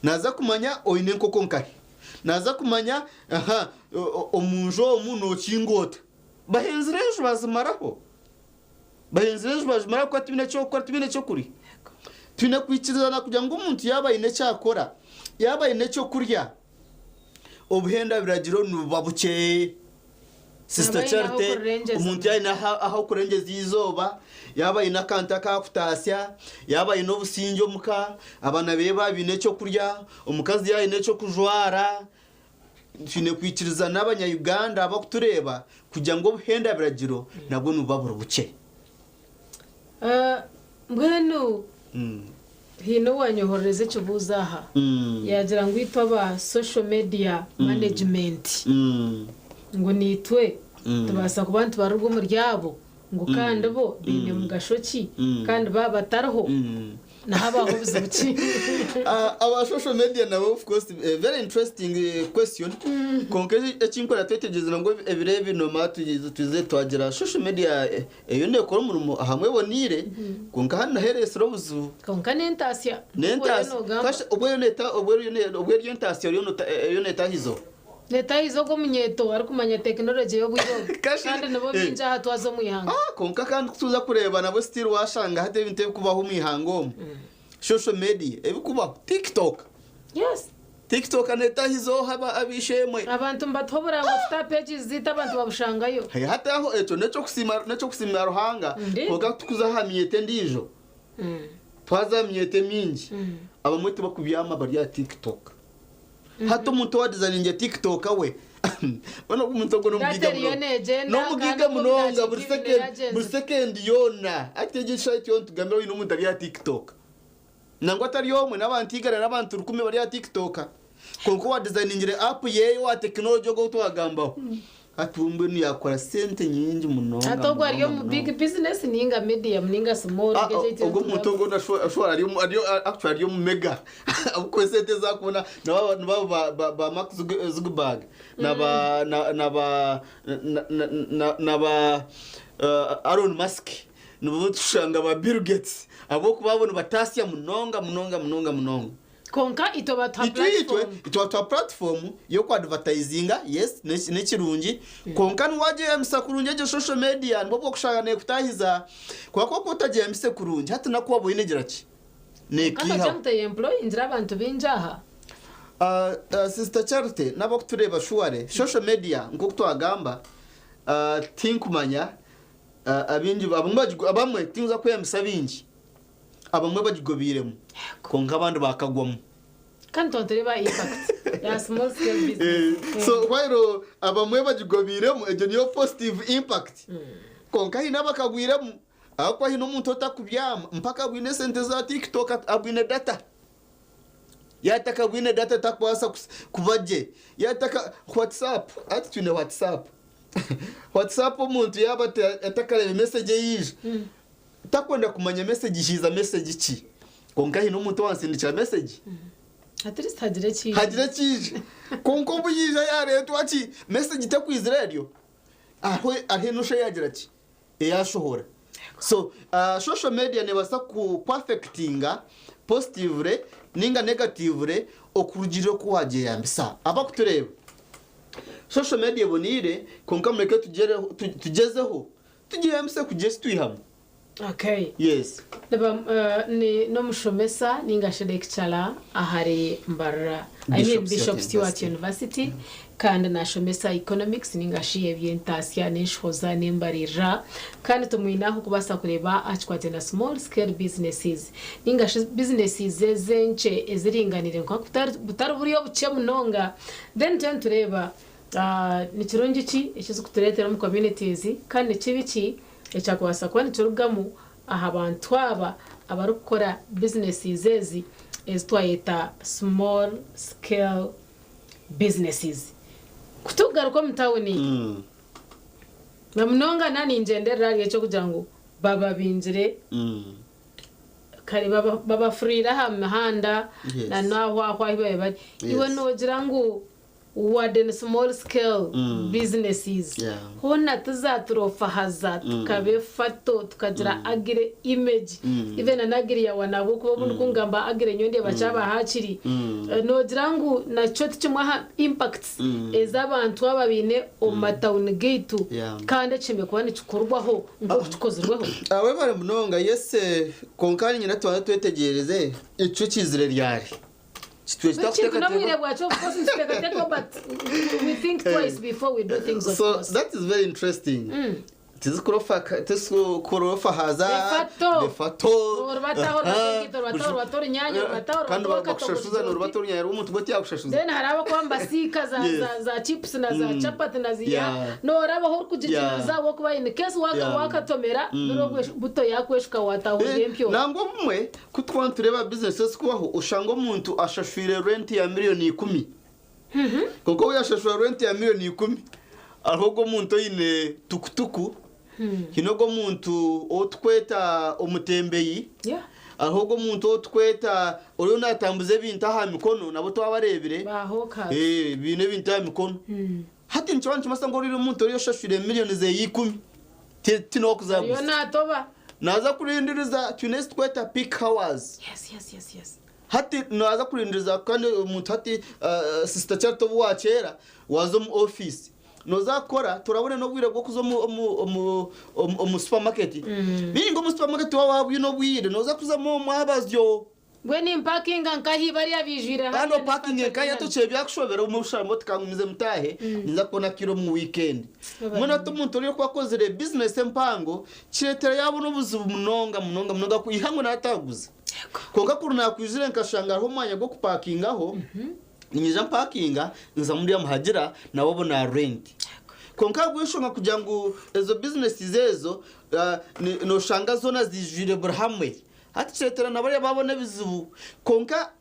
Naaza kumanya oine enkoko nkahi. Naaza kumanya aha omu nju omu nookinga ota. Bahenzire enju bazimaraho. Bahenzire enju bazimaraho ahabw'okuba tibaine eky'okukora tibaine ekyokurya. Twine kwikirizana kugira ngu omuntu yaaba aine eki akora, yaaba aine ekyokurya, obuhenda biragiro nibuba bukye. Sister Yaaba aine ahu Charity, kurrengyeza. omuntu yaaba aine ah'okurengyeza eizooba, yaaba aine akantu aku arikutaasya, yaaba aine obusingye omuka, abaana be baaba baine ekyokurya, omukazi yaaba aine eky'okujwara, twine kwikiriza n'abanya-Uganda abarikutureeba kugira ngu obuhenda biragiro nabwo nibuba buri bukye. Mbwenu haine owaanyohorereza ekibuuzo aha yaagira ngu itwe aba social media management ngu naitwe tubaasa kuba nitubarirwa omuri abo ngu kandi bo baine mugasho ki kandi baaba batariho nihabaho buzibu ki? Aba social media nabo of course a very interesting eh, question konka ekinkora twetegyereza ngu ebiro ebi nomara tuze twagira social media eh, eyo nekora omurimo ahamwe eboniire konka hanu naho eresire obuzibu. Konka n'entaasya. N'entaasya. Kasha obwo yo neta obwo yo obwo eriyo entaasya eriyo nota eyo netahizo. Netahiza ogwo omunyeeto arikumanya tekinologye y'obwire obu. Kandi nibo baingi aha twaza omu ihanga. Kwonka kandi ku tuza kureeba nabwo still waashanga hati ebintu ebirikubaho omu ihanga omu. Social media ebirikubaho, TikTok. Yes. TikTok neetahiza oha ab'eishe-emwe. Abantu nibatuha oburango tuta aha pages zaitu abantu babushangayo. Hati aho ekyo n'eky'okusiimira Ruhanga kwonka ku turikuza aha minyeeto endiijo, twaza aha minyeeto emingi, abamwe tibakubyama bari aha TikTok. Hati omuntu owadizaninga TikTok we mbwenu ogwo omuntu ogwo n'omugiga Data eriyo munonga. neegyenda N'omugiga kandi oku munonga omudakiika buri ibiri second yagyenzire. buri second yoona. Hati egyo eshaaha yoona nitugambira oine omuntu ari aha TikTok. Nangwa atari omwe n'abantu igana n'abantu rukumi bari aha TikTok. Kwonka owadizaningire app yeeye owa tekinologi ogwo ou twagambaho hati we mbwenu yaakora sente nyingi munonga Hati ogwo ari munonga omu munonga. big business ninga medium ninga small Ah, nk'eki ogwo omuntu ogwo ashobora ari omu- ari actually ari omu mega ahabw'okuba esente ezi arikubona nibaba nibaba ba, ba, ba Mark Zuck- Zuckerberg na ba na, na ba na, na, na, na ba uh, Elon Musk nibo tushanga ba Bill Gates ahabw'okuba abo nibatasya munonga munonga munonga munonga. Kwonka itwe batuha Itwe itwe platform. itwe batuha platform y'oku advertisinga yes nekirungi kwonka niwagyeyambisa kurungi egyo social media nibwo bwokushanga nekutahiza kwonka ku otagyeyambise kurungi hati naku waba oyine egira ki Kwonka nekiihaho. nogira ngu teyemployingire abantu baingi aha. Sister Charity n'abakutureeba shuware social media nk'oku twagamba tinkumanya. Abaingi abamwe tinkuza kweyambisa baingi abamwe bagigobeiremu kwonka abandi bakagwamu. Kandi twaba nitureeba impact ya small scale business. So while abamwe bagigobeiremu egyo niyo positive impact kwonka haine abakagwiremu ahabw'okuba haine omuntu otakubyama mpaka abwine esente za tiktok abwine data. Yaatakabwine data takubaasa kuba gye. Yaataka WhatsApp, hati twine WhatsApp. WhatsApp omuntu yaaba atakareeba message eyaija, takwenda kumanya message haija message ki. Kwonka haine omuntu owansindikira message. At least hagire ekiija. Hagire ekiija. Kwonka obu yaija yaareetwa ki, message tekwizira eryo. Aho aho enosha yaagira ki? Eyashohora. So social media nebasa ku affectinga positively ninga negatively okurugirira oku wagyeyambisa. Abakutureeba, social media eboneire kwonka mureke tugyezeho tugyeyambise kugira eki twihamu. Okay. Yes. Niba ni n'omushomesa ninga shi lecturer ahari Mbarara I mean Bishop Bishop Stuart Stuart University kandi nashomesa economics ninga shi eby'entaasya n'enshohoza n'embaririra kandi tumwine aho kubaasa kureeba aha kikwate na small scale businesses ninga shi businesses ez'enkye eziringaniire kwonka butari butari buri obukye munonga then turiyo nitureeba ni kirungi ki ekizikutureetera omu communities kandi ni kibi ki Ekyakubaasa kuba nikirugamu aha bantu aba abarikukora businesses ezi ezi twayeta small scale businesses. Ku turikugaruka omu tawuni na munonga na ningyenderera ahari eky'okugira ngu bababingire kare babafuriire aha mihanda na n'aho aho ahu baabaire bari. Iwe noogira ngu Wadde ni small scale businesses hoona tizaturofahaza tukaba efato tukagira ugly image even na ugly yawana ahabw'okuba obundi kungamba ugly nyowe ndeeba kyaba hakiri nogira ngu nakyo tikimwe aha impacts ezi abantu aba baine omu matawuni gaitu kandi ekishemereire kuba nikikorwaho nk'oku kikozirweho. Webare munonga yes kwonka niinyenda tubanze twetegyereze ekyo kizire ryari. Ekintu n'obwire bwakyo of course nituteekateekaho but we think twice before we do things of So course. that is very interesting. Tizikurofahaza Befato. befato Orubataho orubata enkaito orubataho orubata orunyanya orubataho kandi orubata bakushashuza norubata orunyanya rw'omuntu gwe tiyakushashuza. Then hariho abakuba nibasiika za, Yes. za, za chips na za chapati na ziya norabaho orikugigiriza ahabw'okuba in case waka, wakatomera biro buto yakweshuka watahurira empyo. Nangwa obumwe Ku twaba nitureeba bizinesi ezirikubaho, oshanga omuntu ashashwire renti ya miriyoni ikumi. Kwonka ou yaashashura renti ya miriyoni ikumi, hariho ogwo omuntu oine tukutuku, haine ogwo omuntu ou turikweta omutembeyi, hariho ogwo omuntu ou turikweta oriyo naatambuza ebintu aha mikono, nabo twabareebire, baine ebintu aha mikono. Hati nikiba nikimanyisa ngu oriya omuntu oriyo oshashwire miriyoni ze ikumi, tihaine ow'okuzaguza. Ariyo naatoba. Naaza kurindiriza twine ezi tukweta peak hours. Yes, yes, yes, yes. Hati naaza kurindiriza kandi omuntu hati uh, sister Charity obu wakyera waaza omu office nooza kukora turabone n'obwire bw'okuza omu, omu, omu, omu, omu supermarket. Bingi omu supermarket waaba waabwine obwire nooza kuzamu omwabazyo. Mbwenu nimpakinga nkahi bariya baijwire Kandi hariya opakinge nkahi hati okye byakushobera omu bushara motoka ngumize mutaahe ninza kubona akaire omu weekend. Mbwenu hati omuntu oriya ku akozire business empango kireetera yaabona obuzibu munonga munonga munonga ku ihangwe naataguza. Kwonka kuri naakwijire nkashanga hariho omwanya gw'okupakingaho niinyija mpakinga nza muriya muhagira nawe abona rent. Kwonka ahabw'enshonga kugira ngu ezo businesses ezo nooshanga zoona ziijwire buri hamwe. Hati kireetera na bariya baabona ebizibu. Kwonka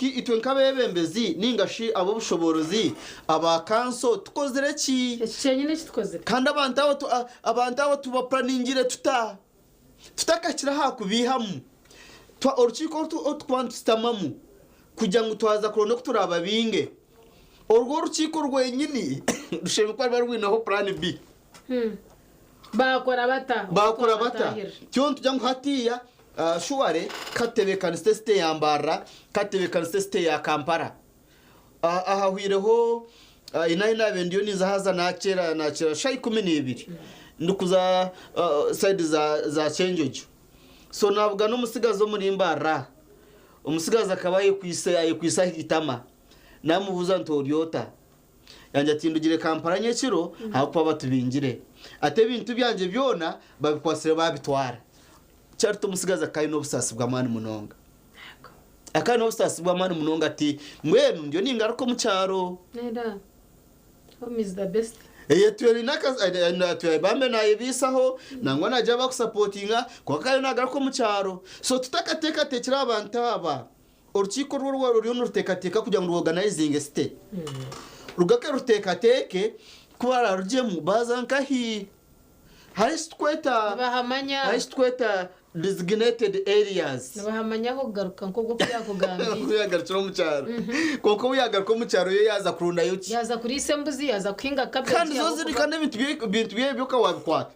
itwe nk'abeebembezi nainga shi ab'obushoboorozi, aba kanso, tukozire ki? Eki kyenyine eki tukozire. Kandi abantu abo abantu abo tubapuraningire tuta? Tutakakira aha kubaihamu. Orukiiko oru turikuba nitushutamamu kugira ngu twaza kuronda oku turaababinge, orwo orukiiko rwenyini rushemereire kuba ruba rwineho puraani B. Baakora bata? Baakora bata? Kyo nitugira ngu hatiiya shuware katebeekanise site ya Mbarara, katebeekanise site ya Kampala. Ahahwireho haine ahu naabaire ndiyo ninza haza naakyera naakyera shaaha 12 ndikuza sayidi za Kyenjojo. So naabugana omutsigazi omuri Mbarara. Omutsigazi akaba ayekwitse ayekwitse aha itama. Naamubuuza nti ori ota? Yangira ati ndugire Kampala nyekiro ahakuba batubingire. Ati ebintu byangye byona babikwasire babitwara. Kyarita omutsigazi akaba aine obusaasi bw'amaani munonga. Akaba aine obusaasi bw'amaani munonga ati mbwenu ndiyo ningaruka omu kyaro. Neda. Home is the best. Eye twine bambe nayebiisaho nangwa nagira abakusapotinga kwonka ariyo nagaruka omu kyaro. So tutakateekateekire abantu aba, orukiiko rwo rwaba ruriyo niruteekateeka kugira ngu ruorganizinge site. Rugake ruteekateeke ku bararugyemu baaza nkahi? Hariho eki tukweta Nibahamanya. hariho eki tukweta designated areas. Nibahamanya aho kugaruka nk'oku oku yakugambiire. Oku yagarukire omu kyaro. Kwonka obu yagaruka omu kyaro yo yaaza kurondayo ki? Yaaza kuriisa embuzi, yaaza kuhinga cabbage. Kandi zo ziri kandi ebintu ebintu bye byoka wabikwata.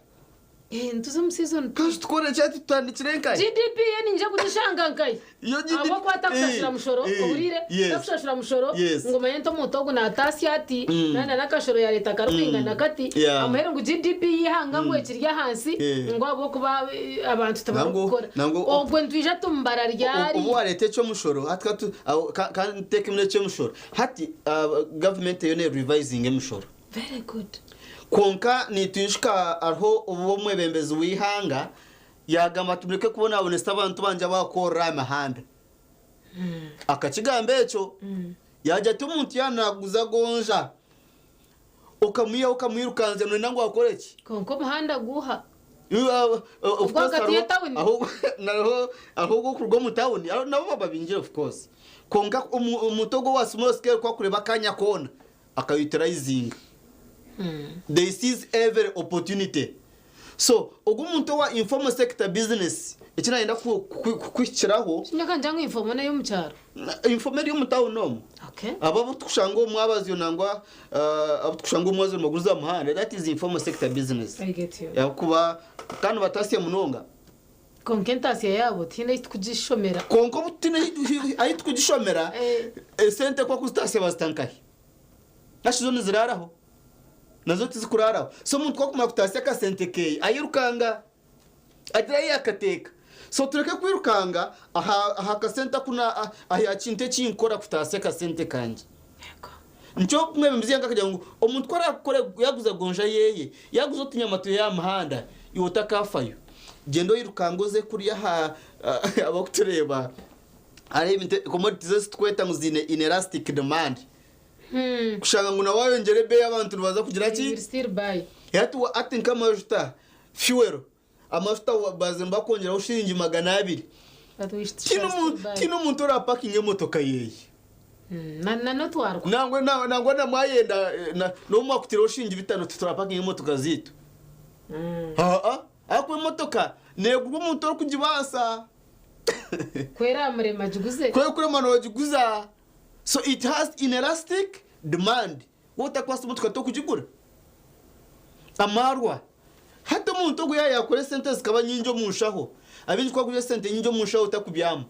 Eh, nituza omu season. Kandi tukore ki hati tutandikire nkahi? GDP ye ninja kugishanga nkahi? Iyo GDP Ahabw'okuba atakushashura mushoro, ohuriire? Takushashura mushoro, ngu omanye nti omuntu ogu nataasya ati, nana n'akashoro yareeta karikwingana kati, amuheru ngu GDP y'eihanga ngu ekiri ahansi, ngu ahabw'okuba abantu tibarikukora. Ogwo nitwija tumubara ryari? Obu wareeta eky'omushoro, hati ka tu, aho, ka, ka nteekemu n'eky'omushoro. Hati gavumenti eriyo neerivayizinga emishoro. Very good. Kwonka nitwijuka hariho obu omwebembezi w'eihanga yaagamba ati mureke kubonabonesa abantu bangye abakukorera aha mihanda. Akakigamba ekyo yaagira ati omuntu yaaba naaguza gonja okamwihaho okamwirukanzya noyenda ngu akore ki? Kwonka omuhanda guuha? Of course Ogw'ahagati y'etawuni? hariho ogw'okuruga omu tawuni nabo bababingire of course. Kwonka omuntu ogwo owa small scale ku arikureeba akanya koona Akayutirayizinga. They seize every opportunity. So, ogu omuntu owa informal sector business, eki nayenda kukuhikiraho. Nyowe ngira ngu informal n'ey'omu kyaro. Informal eri omu tawuni omu. Okay. Abo abu turikushanga omu mwabazyo nangwa abu turikushanga omu mwabazyo nibaguza aha muhanda, that is informal sector business. I get you. Ahabw'okuba kandi nibatasya munonga. Kwonka entaasya yaabo tihaine ahu turikugishomera. Kwonka obu tutiine ahu turikugishomera, esente ku barikuzitaasya bazita nkahi? Nashi zo niziraaraho? Nazo tizikuraaraho. So omuntu ku arikumara kutaasya akasente keeye, ayirukanga agira ahu yaakateeka. So tureke kwirukanga aha aha kasente aku na aha kintu eki nkora kutaasya akasente kangye. Nikyo omwebembezi yanga akagira ngu omuntu ku araakukore yaaguza gonja yeeye, yaaguza otunyama tweye aha muhanda, iwe otakaafayo. Gyenda oyirukange oze kuriya aha abarikutureeba hariho ebintu commodities ezi turikweta ngu ziine inelastic demand. Kushanga ngu na waayongyera ebeeyi abantu nibaza kugira ki? They will still buy. Hati hati nk'amajuta, fuel, amajuta baza nibakwongyeraho shiringi 200. But we shall Tihaine still buy. tihaine omuntu oraapakinga emotoka yeeye. Na na n'otwarwa. Nangwa na- nangwa na mwayenda na- n'obu mwakutaireho shiringi 5 titurapakinga emotoka zaitu. Aa, ahakuba emotoka neegurwa omuntu orikugibaasa. Ku eraamurema agiguze. Ku erikurema noogiguza. So it has inelastic demand. Waaba otakubaasa emotoka tokugigura. Amaarwa. Hati omuntu ogu yaaba yaakora esente zikaba nyingi omu nshaho, abaingi ku barikugira esente nyingi omu nshaho otakubyama.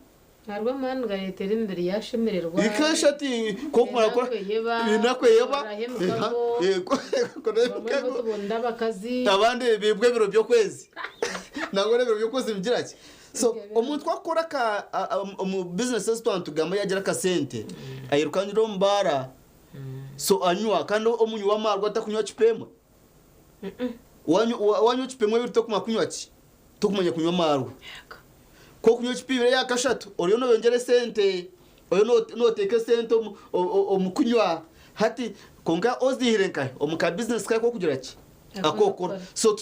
Hariho amaani gareetera emibiri yaashemererwa. Ikesha ati kokumara kora Enaku eyeba, enaku eyeba oraho emikago, bamwe nibo tubonera abakazi. Abandi biibwa ebiro by'okwezi. Nangwa n'ebiro by'okwezi nibigira ki? So omuntu ku akukora aka omu business ezi twaba nitugamba yagira akasente ayirukangira omu baara so anywa kandi omunywi w'amaarwa atakunywa cupa emwe. Wanywa ecupa emwe ebiri tokumanya kunywa ki? Tokumanya kunywa amaarwa. Ku okunywa ecupa ibiri eya kashatu oriyo noyongyera esente, oriyo noteeka esente omu kunywa. Hati kwonka oziihire nkahi? Omu ka bizinesi kawe k'okugira ki? Ak'okukora. So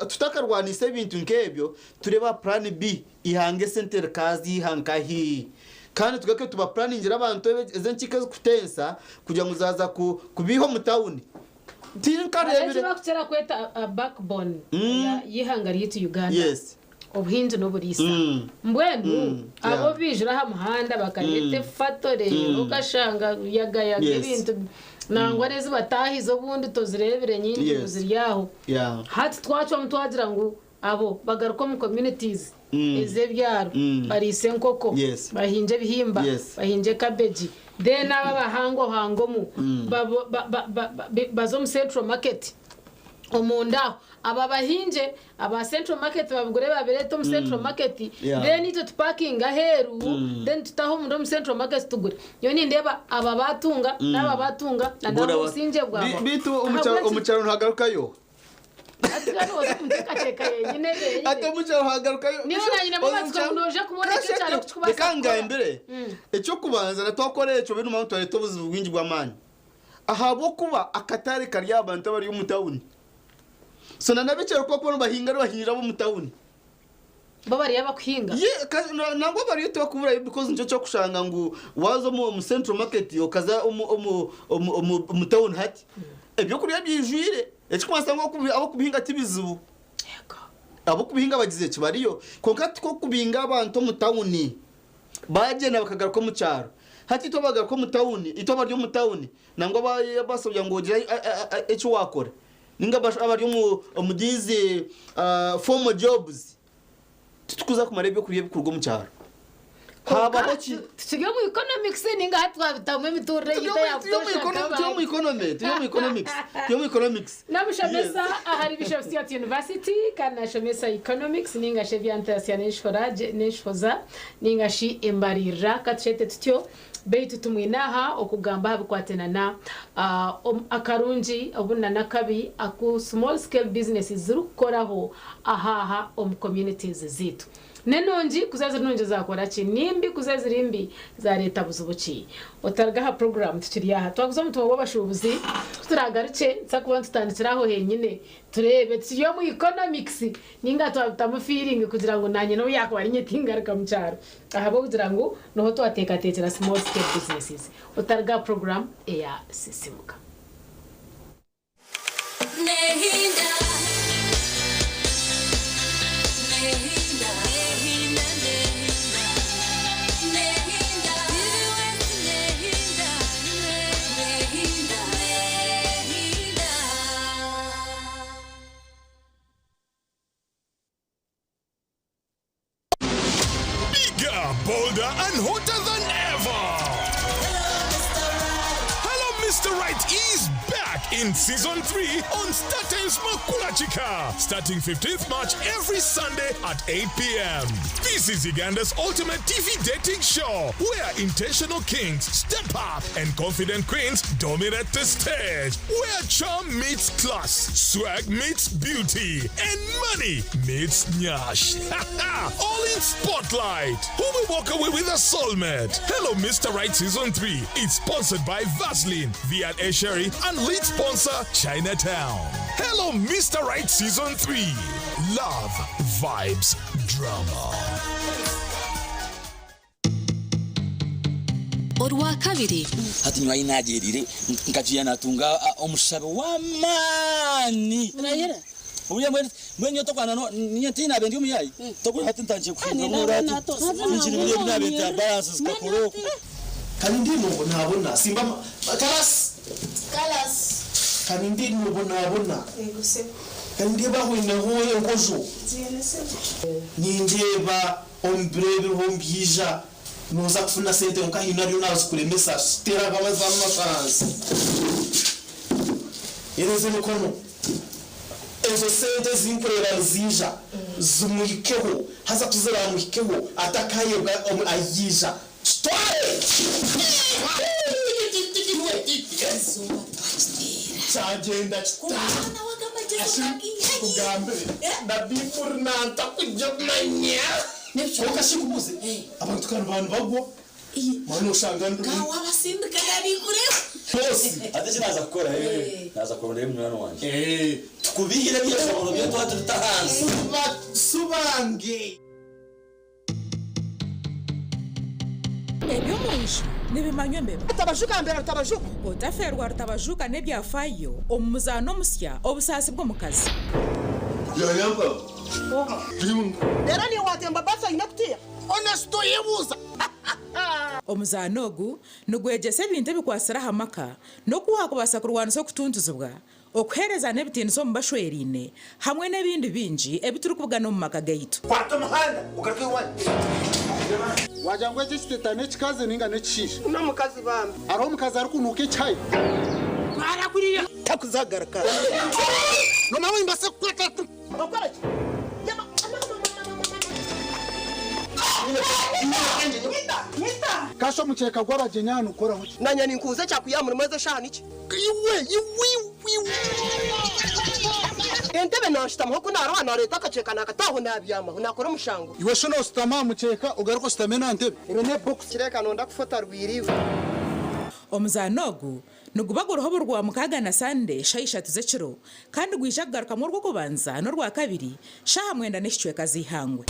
tutakarwanisa ebintu nk'ebyo, tureebe aha puraani B, eihanga esente rikaaziiha nkahi? Kandi tugaruke tubapuraaningire abantu ezi enkiiko ezikutensa kugira ngu zaaza kubiiha omu tawuni. Tinkareebire. Eki barikukira kweta a backbone y'eihanga ryaitu Uganda. Yes. Obuhingi n'oburiisa. Mbwenu abo baijire aha muhanda bakareeta efatore okashanga yagayaga ebintu nangwa n'ezi bataahize obundi tozireebire nyingi ngu ziri aho. Hati twacwamu twagira ngu abo bagaruke omu communities ez'ebyaro bariise enkoko, bahingye ebihimba, bahingye cabbage then abo abahangohangomu baze omu central market. Omunda aho aba bahingye aba central market babigure babireete omu central market then itwe tupakinge aheeru then tutahe omunda omu central market tugure. Nyowe nindeeba aba baatunga n'aba baatunga na Boona n'aba obusingye bwahwaho. Beitu omu kyaro nihagarukayo? Hati kandi oza omu nteekateeka yenyine yenyine. Hati omu kyaro hagarukayo? Niiwe na nyina mumatsiko ngu noija kubona eki ekyaro kukubaasa Reka kukora. ngambire, eky'okubanza na twakora ekyo beitu twareeta obuzibu bwingi bw'amaani. Ahabw'okuba akatare kari aha bantu abari omu tawuni. So na n'ab'ekyaro ku barikuba nibahinga nibahingira ab'omu tawuni. Bo bariyo abakuhinga? Ye, nangwa bariyo tibakuburayo because nikyo ky'okushanga ngu waaza omu central market okaza omu tawuni hati, ebyokurya byijwire. Ekirikumanyisa ngu ab'okubihinga ti bizibu. Ab'okubihinga bagizire ki bariyo. Kwonka hati ku orikubinga abantu omu tawuni, Baagyenda bakagaruka omu kyaro. Hati itwe abagaruka omu tauni, itwe abari omu tauni, nangwa ababaasa kugira ngu ogire eki waakora, nainga abari omu these formal jobs, titurikuza kumara ebyokurya ebirikuruga omu kyaro. Haabaho ki? Tukiri omu economics nainga hati twabitamu emiturire yaitu eya butoosha Turi omu economy, turi omu economics, turi omu economics. Namushomesa ahari Bishop Stuart University kandi nashomesa Economics ninga shi ebyantasya n'enshohoza ninga shi embaririra ka tukyete tutyo beitu tumwine aha okugamba aha bikwatena na akarungi obundi na n'akabi aku small scale businesses zirikukoraho aha omu communities zeitu. N'enungi kuza ziri nungi zakora ki? Nimbi kuza ziri mbi zareeta buzibu ki? Otaruga aha puroguraamu tukiri aha. Twaguza omutumwa gw'abashuubuzi ku turaagarukye nituza kuba nitutandikira aho henyine tureebe turi omu economics ninga twabitamu feeling kugira ngu naanye n'obu yaakuba ari nyetingaruka mu kyaro ahabw'okugira ngu niho twateekateekyera small scale businesses. Otaruga aha puroguraamu eya Sisimuka. Bigger, bolder, and hotter than ever. Hello, Mr. Right is back in season 3 on StarTimes Makulachika, starting 15th March every Sunday at 8 p.m. This is Uganda's ultimate TV dating show where intentional kings step up and confident queens dominate the stage, where charm meets class, swag meets beauty, and money meets nyash. All in spotlight. Who will walk away with a soulmate? Hello, Mr. Right Season 3. It's sponsored by Vaseline, V&A Sherry, and lead sponsor Chinatown. Hello, Mr. Right Season 3. Love, vibes, drama. Orwakabiri. Hati nyowe ahi naagyeriire nkagiira naatunga omushabe w'amaani. Oburyo mbwenu mbwenu nyowe tokwana no ninye tiinaabe ndi omuyaayi tokuri hati ntandikire kuhindura omu ati ningira biri ebi naabe nta balance zikakora oku. Kandi ndi nobonabona simba Kalasi. Kalasi. Kandi ndi nobonabona. Yego sebo. Kandi ndeeba ahwenaho enkojo. Nziine sebo. Nindeeba omu biro ebiriho nibyija nooza kufuna sente kwonka haine ariyo naazikuremesa. Teera amaani ahansi. Hereza emikono. Ezo sente ezi nkureeba niziija zimuhikeho, haza ku ziraamuhikeho atakaayebwa ayiija. Kitware! Kyagyenda kita? Nkugambire, na Baiburi nantakujya kumanya. Kwonka shi nkubuuze, abantu ka nibaba nibagwa? Manya oshanga ndi. Bosi, hati eki naaza kukora, naaza kurondayo munywani wangye. Tukubihire ebyeshongoro byaitu twaba turi ahansi. Subange. Eby'omu nju nibimanywa embeba. Rutabajuka mbera Rutabajuka. Otafeerwa Rutabajuka n'ebyafaayo omu muzaano omusya Obusaasi bw'omukazi. Reero niiwe waatemba baasi oine kutiya. Onesito yebuuza. Omuzaano ogu nigwegyesa ebintu ebikwatsire aha maka n'oku waakubaasa kurwanisa okutuntuzibwa, okuheerezana ebitiinisa omu bashweraine hamwe n'ebindi bingi ebi turikubugana omu maka gaitu. Kwata omuhanda ogaruke owanyu. Wagira ngu eki ekiteta n'ekikazi ninga n'ekishaija? N'omukazi bambi. Hariho omukazi arikunuuka ekihayi? Twara kuriya. Takuzagaruka. Nomawe imbase kukwata tu. Okora ki? Yama. Kasho omukyeka gw'abagyenyi hanu ukoraho ki? Nanya ninkuuza ekyakuya muri mwezi eshaaha niki? Iwe iwe iwe. Entebe nanshutamaho ku naroha nareeta akakyeka nakataaho nabyamaho nakora omushango. Iwe sho noosutama aha mukyeka ogaruka osutame n'aha ntebe. Ebe ne box kireka nonda kufota rwiriwe. Omuzaano ogu niguba guriho buri Rwamukaaga na Sande shaaha ishatu z'ekiro kandi gwija kugarukamu Orwokubanza n'Orwakabiri shaaha mwenda n'ekicweka z'eihangwe.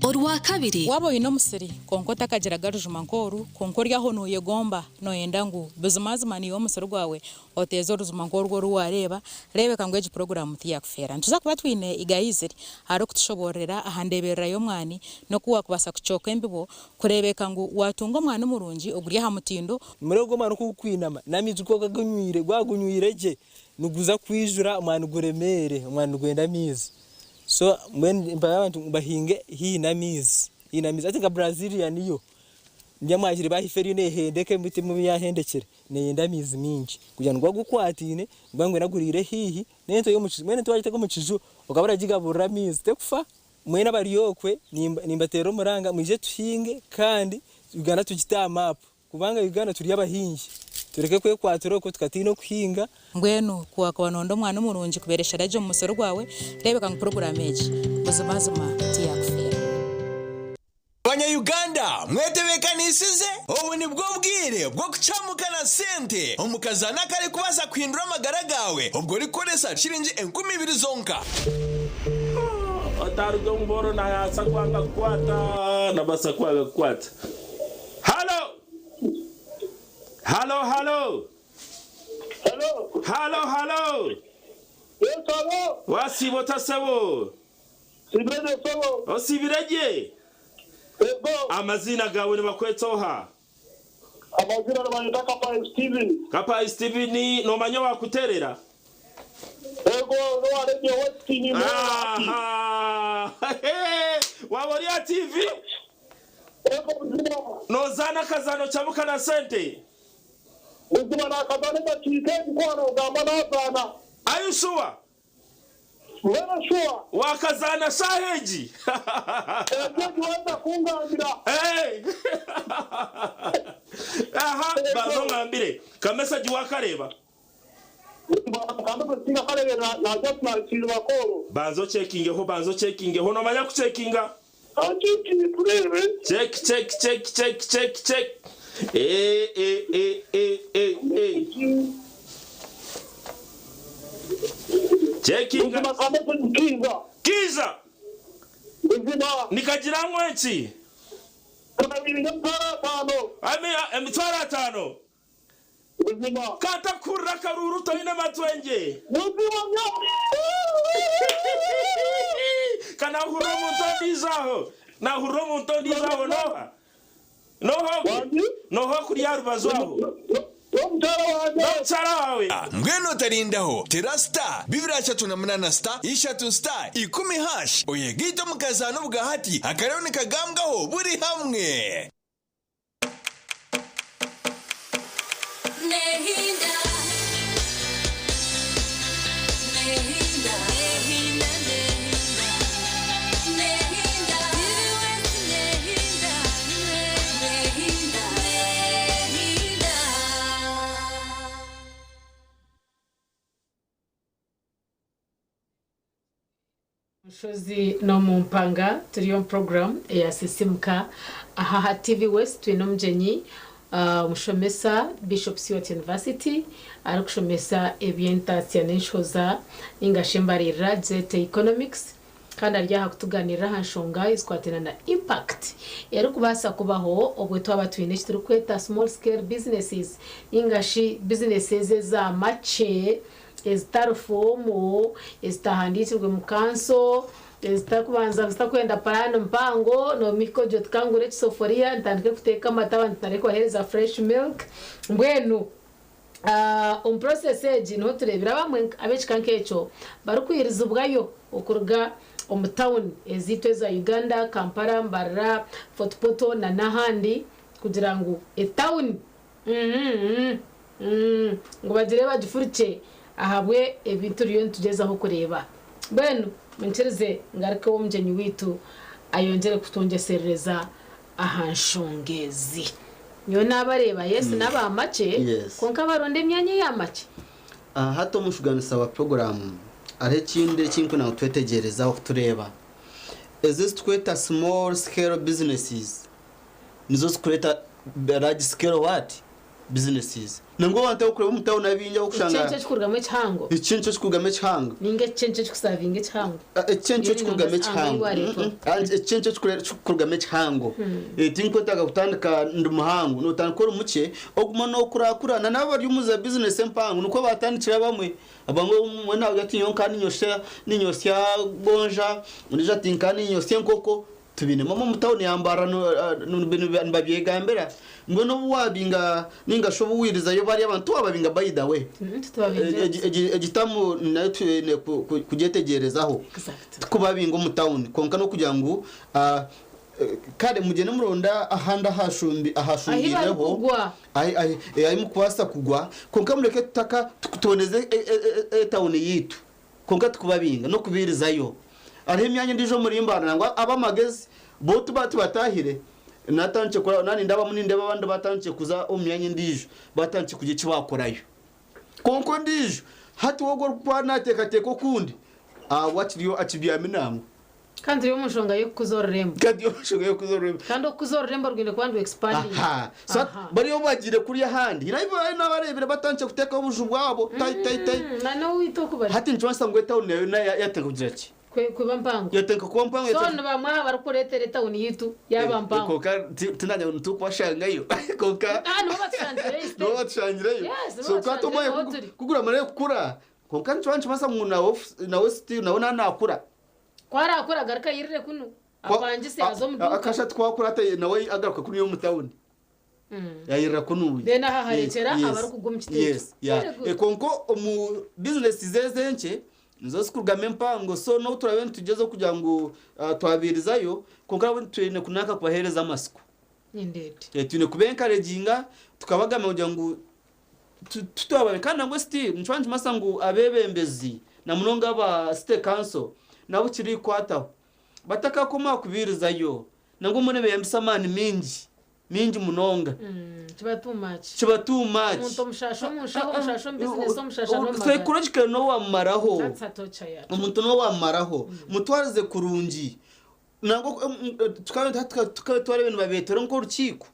Orwakabiri. Waaba oine omusiri kwonka otakagiraga rujuma nk'oru, kwonka ori aho nooyegomba, nooyenda ngu buzimazima naiwe omusiri gwawe oteeze orujuma nk'orwo oru waareeba, reebeka ngu egi puroguraamu tiyaakufeera. Nituza kuba twine Igayiziri arikutushoboororera aha ndeeberera y'omwani n'oku waakubaasa kucooka embibo kureebeka ngu waatunga omwani murungi oguri aha mutindo. Nimureba ogu omwani oku gukwinama n'amaizi ku ogagunywire, gwagunywire gye niguza kwijura omwani guremeere, omwani nigwenda amaizi. So mbwenu nimpabura abantu ngu bahinge haihi n'amaizi, haihi n'amaizi. Hati nka Brazilian yo ndya mwakire bahifa eriyo nehendeka emiti emwe yahendekire, neyenda amaizi mingi kugira ngu guba gukwataine niguba ngu guriire haihi n'ente y'omu kiju. Mbwenu ente wagiteeka omu kiju okaba oragigaburira amaizi tekufa. Mbwenu abari okwe nimbateerera omuranga mwije tuhinge kandi Uganda tugite aha maapu. Kubanga Uganda turi abahingi, tureke kwekwatira okwo tukatiina okuhinga. Mbwenu ku waakuba noonda omwana murungi kubeereshera gye omu musiri gwawe, reebeka ngu puroguraamu egi buzimazima tiyaakufeera. Banya Uganda mwetebekanisize? Obu nibwo bwire bw'okucamuka na sente omu kazaano akarikubaasa kuhindura amagara gaawe obwo orikukoresa shiringi 2000 zonka. Otaruga omu booro nabaasa kwanga kukwata, nabaasa kwanga kukwata. Halo! Halo, halo! Halo! Halo, halo! Yes, halo! Wasiiba ota sebo? Siibire gye sebo. Osiibire gye? Ego. Amaziina gaawe nibakweta oha? Amaziina nibanyeta Kapayi Steven. Kapayi Steven, noomanya owaakuteerera? Ego, n'owa Radio West nimureba hati. Aha! Waaba ori aha TV? Nozaana akazaano Kyamuka na Sente? Buzima nakazaana edakiika egi ku nogamba nazaana. Are you sure? Very sure. Wakazaana shaaha egi? Egyo egi waza kungambira. Hey! Aha, banza ongambire. Ka message wakareeba? Banza ocekingeho, banza ocekingeho. Noomanya kucekinga? Check, check, check, check, check, check. Eh, eh, eh, eh, eh, eh. Cekinga. Kiza. Nikagira ngu enki? Emitwaro ataano. Ka ntakuhurira akaruuru toine matwengye. Ka naahurira omuntu ondiijo aho. Naahurira omuntu ondiijo aho n'oha? N'oha ogwe? N'oha okuri aha rubaju aho? N'omukyara waawe. Mbwenu otarindaho, tera star 238 star ishatu star ikumi hash oyegaite omu kazaano obwahati akariyo nikagambwaho buri hamwe. Nehinda, nehinda, nehinda, nehinda, nehinda, nehinda, nehinda. Nshozi n'omu mpanga turi omu program eya Sisimuka aha aha TV West twine omugyenyi omushomesa Bishop Stuart University arikushomesa eby'entatsya n'enshoza ninga shi embaririra zete economics kandi ari aha kutuganirira aha nshonga ezikwatiraine na impact erikubaasa kubaho obwe twaba twine eki turikweta small scale businesses ninga shi businesses eza makye ezitari foomu, ezitahandiikirwe mu kanso, ezitarikubanza zitarikwenda puraani mpango, noomihika ogira oti ka ngure ekisoforiya ntandike kuteeka amata abantu ntandike kubaheereza fresh milk. Mbwenu omu process egi niho tureebire abamwe ab'ekika nk'ekyo barikwirizibwayo okuruga Omu tawuni ezaitu eza Uganda, Kampala, Mbarara, Fort Portal na n'ahandi kugira ngu etawuni ngu bagire bagifurukye ahabwe ebi turiyo nitugyezaho kureeba. Mbwenu munyikirize ngaruke ow'omugyenyi waitu ayongyere kutwongyeserereza aha nshonga ezi. Nyowe naabareeba, yes n'aba makye, kwonka baronda emyanya eya makye. Hati omushuganisa wa puroguraamu hariho ekindi eki ndikwenda ngu twetegyerezeho kutureeba. Ezi eziturikweta small scale businesses nizo zirikureeta large scale what? Businesses. Nangwa abantu abu orikureeba omu tawuni abaingi abu orikushanga. Ekikye nikyo kirikurugamu ekihango? Ekikye nikyo kirikurugamu ekihango. Ninga ekikye nikyo kirikusavinga ekihango? Ekikye nikyo kirikurugamu ekihango. Ekikye nikyo kirikurugamu ekihango. Tinkwetaaga kutandika ndi muhango. Nootandika ori mukye, oguma nookurakurana. N'abo abari omu za bizinesi empango nikwo baatandikire abamwe. Abamwe omwe naagira ati nyowe nkaba niinyosya gonja, ondiijo ati nkaba niinyosya enkoko. Tubiinemu omu tawuni ya Mbarara nibabyegambira. Mbwenu obu waabinga nainga shi obu wairizayo bariya abantu tiwaababinga by the way. Egi tamu nayo twine kugyetegyerezaho. Tikubabinga omu tawuni kwonka n'okugira ngu kare mugyende muronde ahandi ahashumbiireho ahi murikubaasa kugwa kwonka mureke tutaka tuboneze etawuni yaitu. Kwonka tikubabinga, n'okubairizayo. Hariho emyanya endiijo omuri Mbarara nangwa ab'amagezi bo tibatahire, natandikire kuraba naaba nindabamu nindeeba abandi batandikire kuza omu myanya endiijo, batandikire kugira eki baakorayo. Kwonka ondiijo hati we ogwo orikuba naateekateeka okundi, we akiriyo akibyami nangwa. Kandi turi omu nshonga y'okukuza orurembo. Kandi turi omu nshonga y'okukuza orurembo. Kandi okukuza orurembo rwine kuba niru expandinga. Aha. So Aha. bariyo bagiire kuriya ahandi. Haine ahu bariyo nabareebire batandikire kuteekaho obuju bwabo tai tai tai. Na n'owaitu oku bari. Hati nikimanyisa ngu etawuni nayo yatandika kugira ki? Kuba mpango. Yatandika kuba mpango. So ni bamwe aha barikureetera etawuni yaitu yaaba mpango. Kwonka tinamanya ngu niturikubashangayo. Kwonka. Ah, nibo batushangireyo instead. Nibo batushangireyo. Yes, nibo So kwata batushangireyo omwanya niho turi. kuguramara kukura. Kwonka nikiba nikimanyisa ngu nawe still nawe naaba naakura. Ku araakura agaruke airire kunu, apangise aze omu duuka. Akashatu ku akura ati nawe agaruka kunuya omu tawuni. Yayirira kunuya. Then aha harekyera abarikugwa omu kiti ekyo. Very good. Kwonka omu bizinesi ze enkye nizo zirikurugamu empango so n'obu turaabe nitugyezaho kugira ngu twabairizayo kwonka nabwo twine kunanka kubaheereza amatsiko. Indeed. Twine kuba encouraginga tukabagambira kugira ngu Titwababe kandi nabwo still nikyo nikimanyisa ngu abebembezi na munonga aba city council nabo kirikwataho batakakoma aha kubiirizayo nabwo mbwenu nibeyambisa amaani mingi mingi munonga. Kiba too much. Kiba too much. Omuntu omushasha omunshaho omushasha omu business omushasha n'omu magara. Psychologically nowamumaraho. That's a torture yeah. Omuntu nowamumaraho. Mutwarize kurungi. Nangwa tukaba twareeba nibabeetera nk'orukiiko.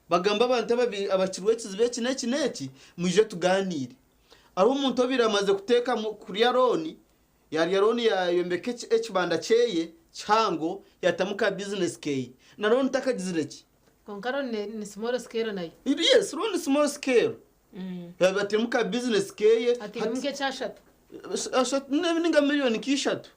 Bagamba abantu abakirwe ekizibu eki n'eki n'eki, mwije tugaaniire. Hariho omuntu obaire amaze kuteeka kurya looni, yaarya looni yaayombeka ekibanda kyeye kihango, yaatamu ka bizinesi keeye. Na looni takagizire ki? Kwonka looni ni small scale nayo. Yes, looni small scale. Yaaba atairemu ka bizinesi keeye. Atairemu nk'ekyashatu. Ninga miriyoni nk'ishatu.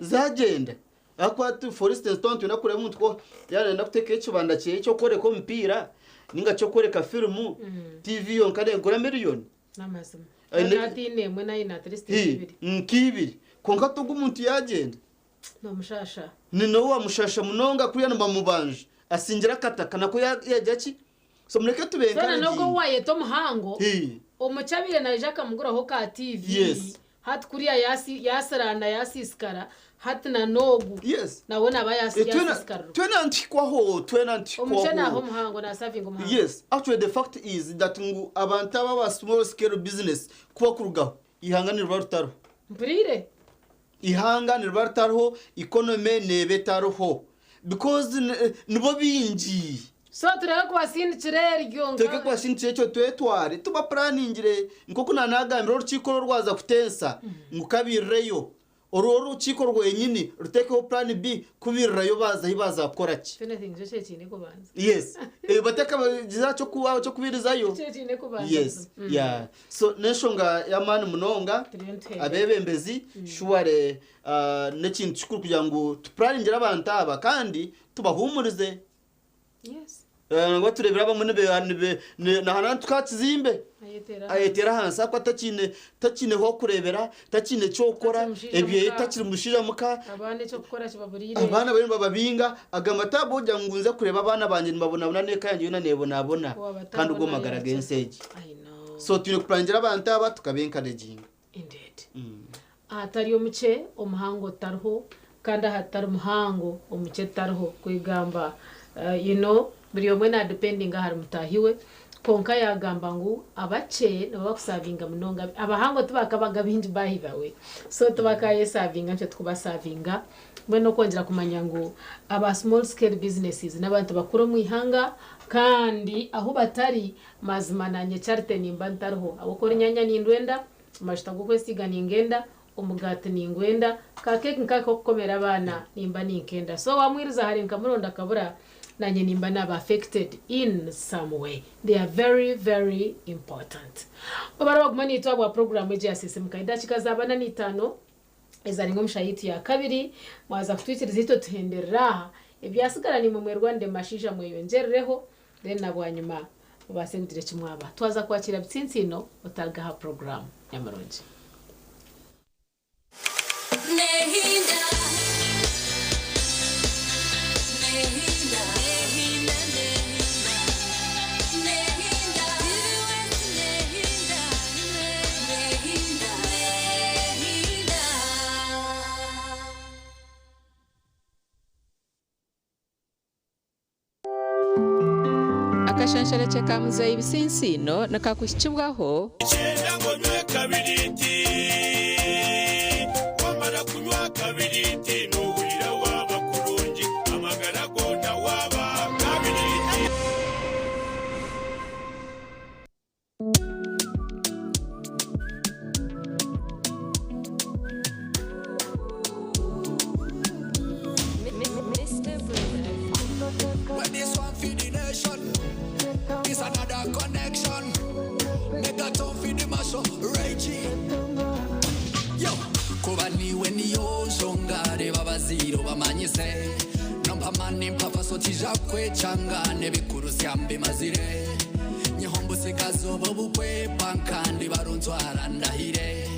Zagyenda. Ahakuba hati for instance twaba nitwenda kureeba omuntu ku yaaba nayenda kuteekaho ekibanda kyeye ky'okworeka omupiira ninga ky'okworeka firimu, TV yonka neegura miriyoni. N'amazima. Aine- Kandi hati emwe nayo at least Hi, nk'ibiri. nk'ibiri. Kwonka hati ogu omuntu yaagyenda, Nomushasha. ni nawe wamushasha munonga kuriya nibamubanja. Asingire akataka nako yaagira ki? So mureke Zoona n'ogwo tubenkareginge. ou waayeta omuhango, Hi. omukye abaire naija akamuguraho ka TV, Yes. hati kuriya yaasi yaasiraana yaasiisikara, hati na n'ogu Yes. nawe naaba yaasi Eh, twena yaasiisikarirwa. twena nituhikwaho, twena Omukye naaha nituhikwaho. omuhango naasavinga omuhango. Yes, actually the fact is that ngu abantu aba aba small scale business ku bakurugaho, eihanga niriba ritariho. Mpuriire. Eihanga niriba ritariho, economy neeba etariho because nibo baingi. So tureke kubasindikira eryo nka. Tureke kubasindikira ekyo twetware tubapuraningire nk'oku naanagambire orukiiko oru rwaza kutensa ngu kabirireyo. Oru orukiiko rwenyini ruteekeho puraani B kubirirayo baaza ahi baaza kukora ki. Twena nikyo kyekiine kubanza. Yes. Bateeka ky'okubirizayo. Nikyo kyekiine kubanza. Yes. Yeah. So n'enshonga y'amaani munonga Turiyo nituhendera. abeebembezi shuware n'ekintu kikuru kugira ngu tupuraningire abantu aba kandi tubahuumurize. Yes. Nangwa tureebire abamwe nahana tukakizimbe ayetera ahansi ahakuba takiine takiine h'okureebera takiine ky'okukora ebyo takiri mushaija muka. Abaana eky'okukora kibaburiire. Abaana bariyo nibababinga agamba ati ahabw'okugira ngu nze kureeba abaana bangye nibabonabona n'eka yangye yoona neebonabona kandi go magara g'ensi egi. So twine kupurangira abantu aba tukabenkareginga. Ahatari omukye omuhango tariho kandi ahatari muhango omukye tariho kwegamba you know buri omwe nadependinga ahari mutaahi we kwonka yagamba ngu abakye nibo bakusavinga munonga abahango tibakabaga bingi by the way so tibakayesavinga nikyo tukubasavinga mbwenu okwongyera kumanya ngu aba small scale businesses n'abantu bakuru omu ihanga kandi ahu batari mazima nanye Charity nimba ntariho ahabw'okuba orunyanya nindwenda Amajuta g'okwesiiga ningenda, omugaati ningwenda, ka cake nk'aka k'okukomera abaana nimba ninkenda. So wamwiriza hare nkamuronda akabura, nanye nimba naaba affected in some way. They are very very important. Obara waguma naitwe ahabwa puroguraamu egi ya Sisimuka. Edakiika zaaba na n'itaano ezarenga omu shaaha yaitu ya kabiri, mwaza kutwikiriza itwe tuhenderere aha. Ebyasigara naimwe mwerwanire mashaija mweyongyerereho. Then na bwanyima mubaase kugira eki mwaba. Twaza kwakira Bitsintsiino otaruga aha puroguraamu nyamurungi. Nehinda, nehinda, nehinda, nehinda, nehinda, nehinda, nehinda, nehinda. Akashansharakye ka Muzeeyi Bisinsiino nikakuhikibwaho. Kyenda ngu onywe kabiriiti. Wamara kunywa kabiriiti noohurira waaba kurungi, amagara goona waaba kabiriiti. Well, this one for the nation. This another connection. Megaton for the mash up. Reggie. Yo. Kuba niwe niyo nshonga reba abaziro bamanyise nompamani mpafaso tija kwecanga nebikurusya mbimazire nyihombusikazi obo bukwe pankandi barunzwara ndahire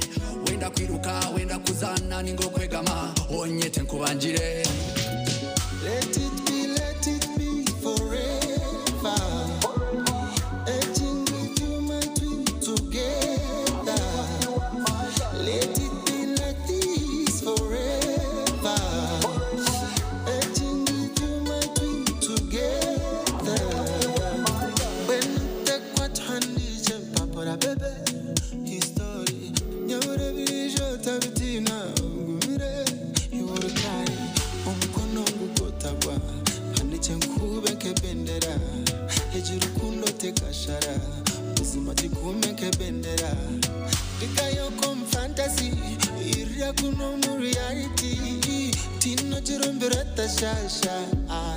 wenda kwiruka wenda kuzana ningo kwegama onyete nkubangire. Let it be, let it be forever. Etching with you, my twin, together. Let it be like this forever. Etching with you, my twin, together. When take what hand is papora bebe. History. Nyabure bijo tabitina ngumire. Iwurukari. Omukono ngugotagwa. Haniche nkube nkebendera. Hejuru kundo tekashara. Buzima tikume nkebendera. Ndikayoko fantasy. Irya kuno mu reality. Tino chirumbira tashasha. Ah.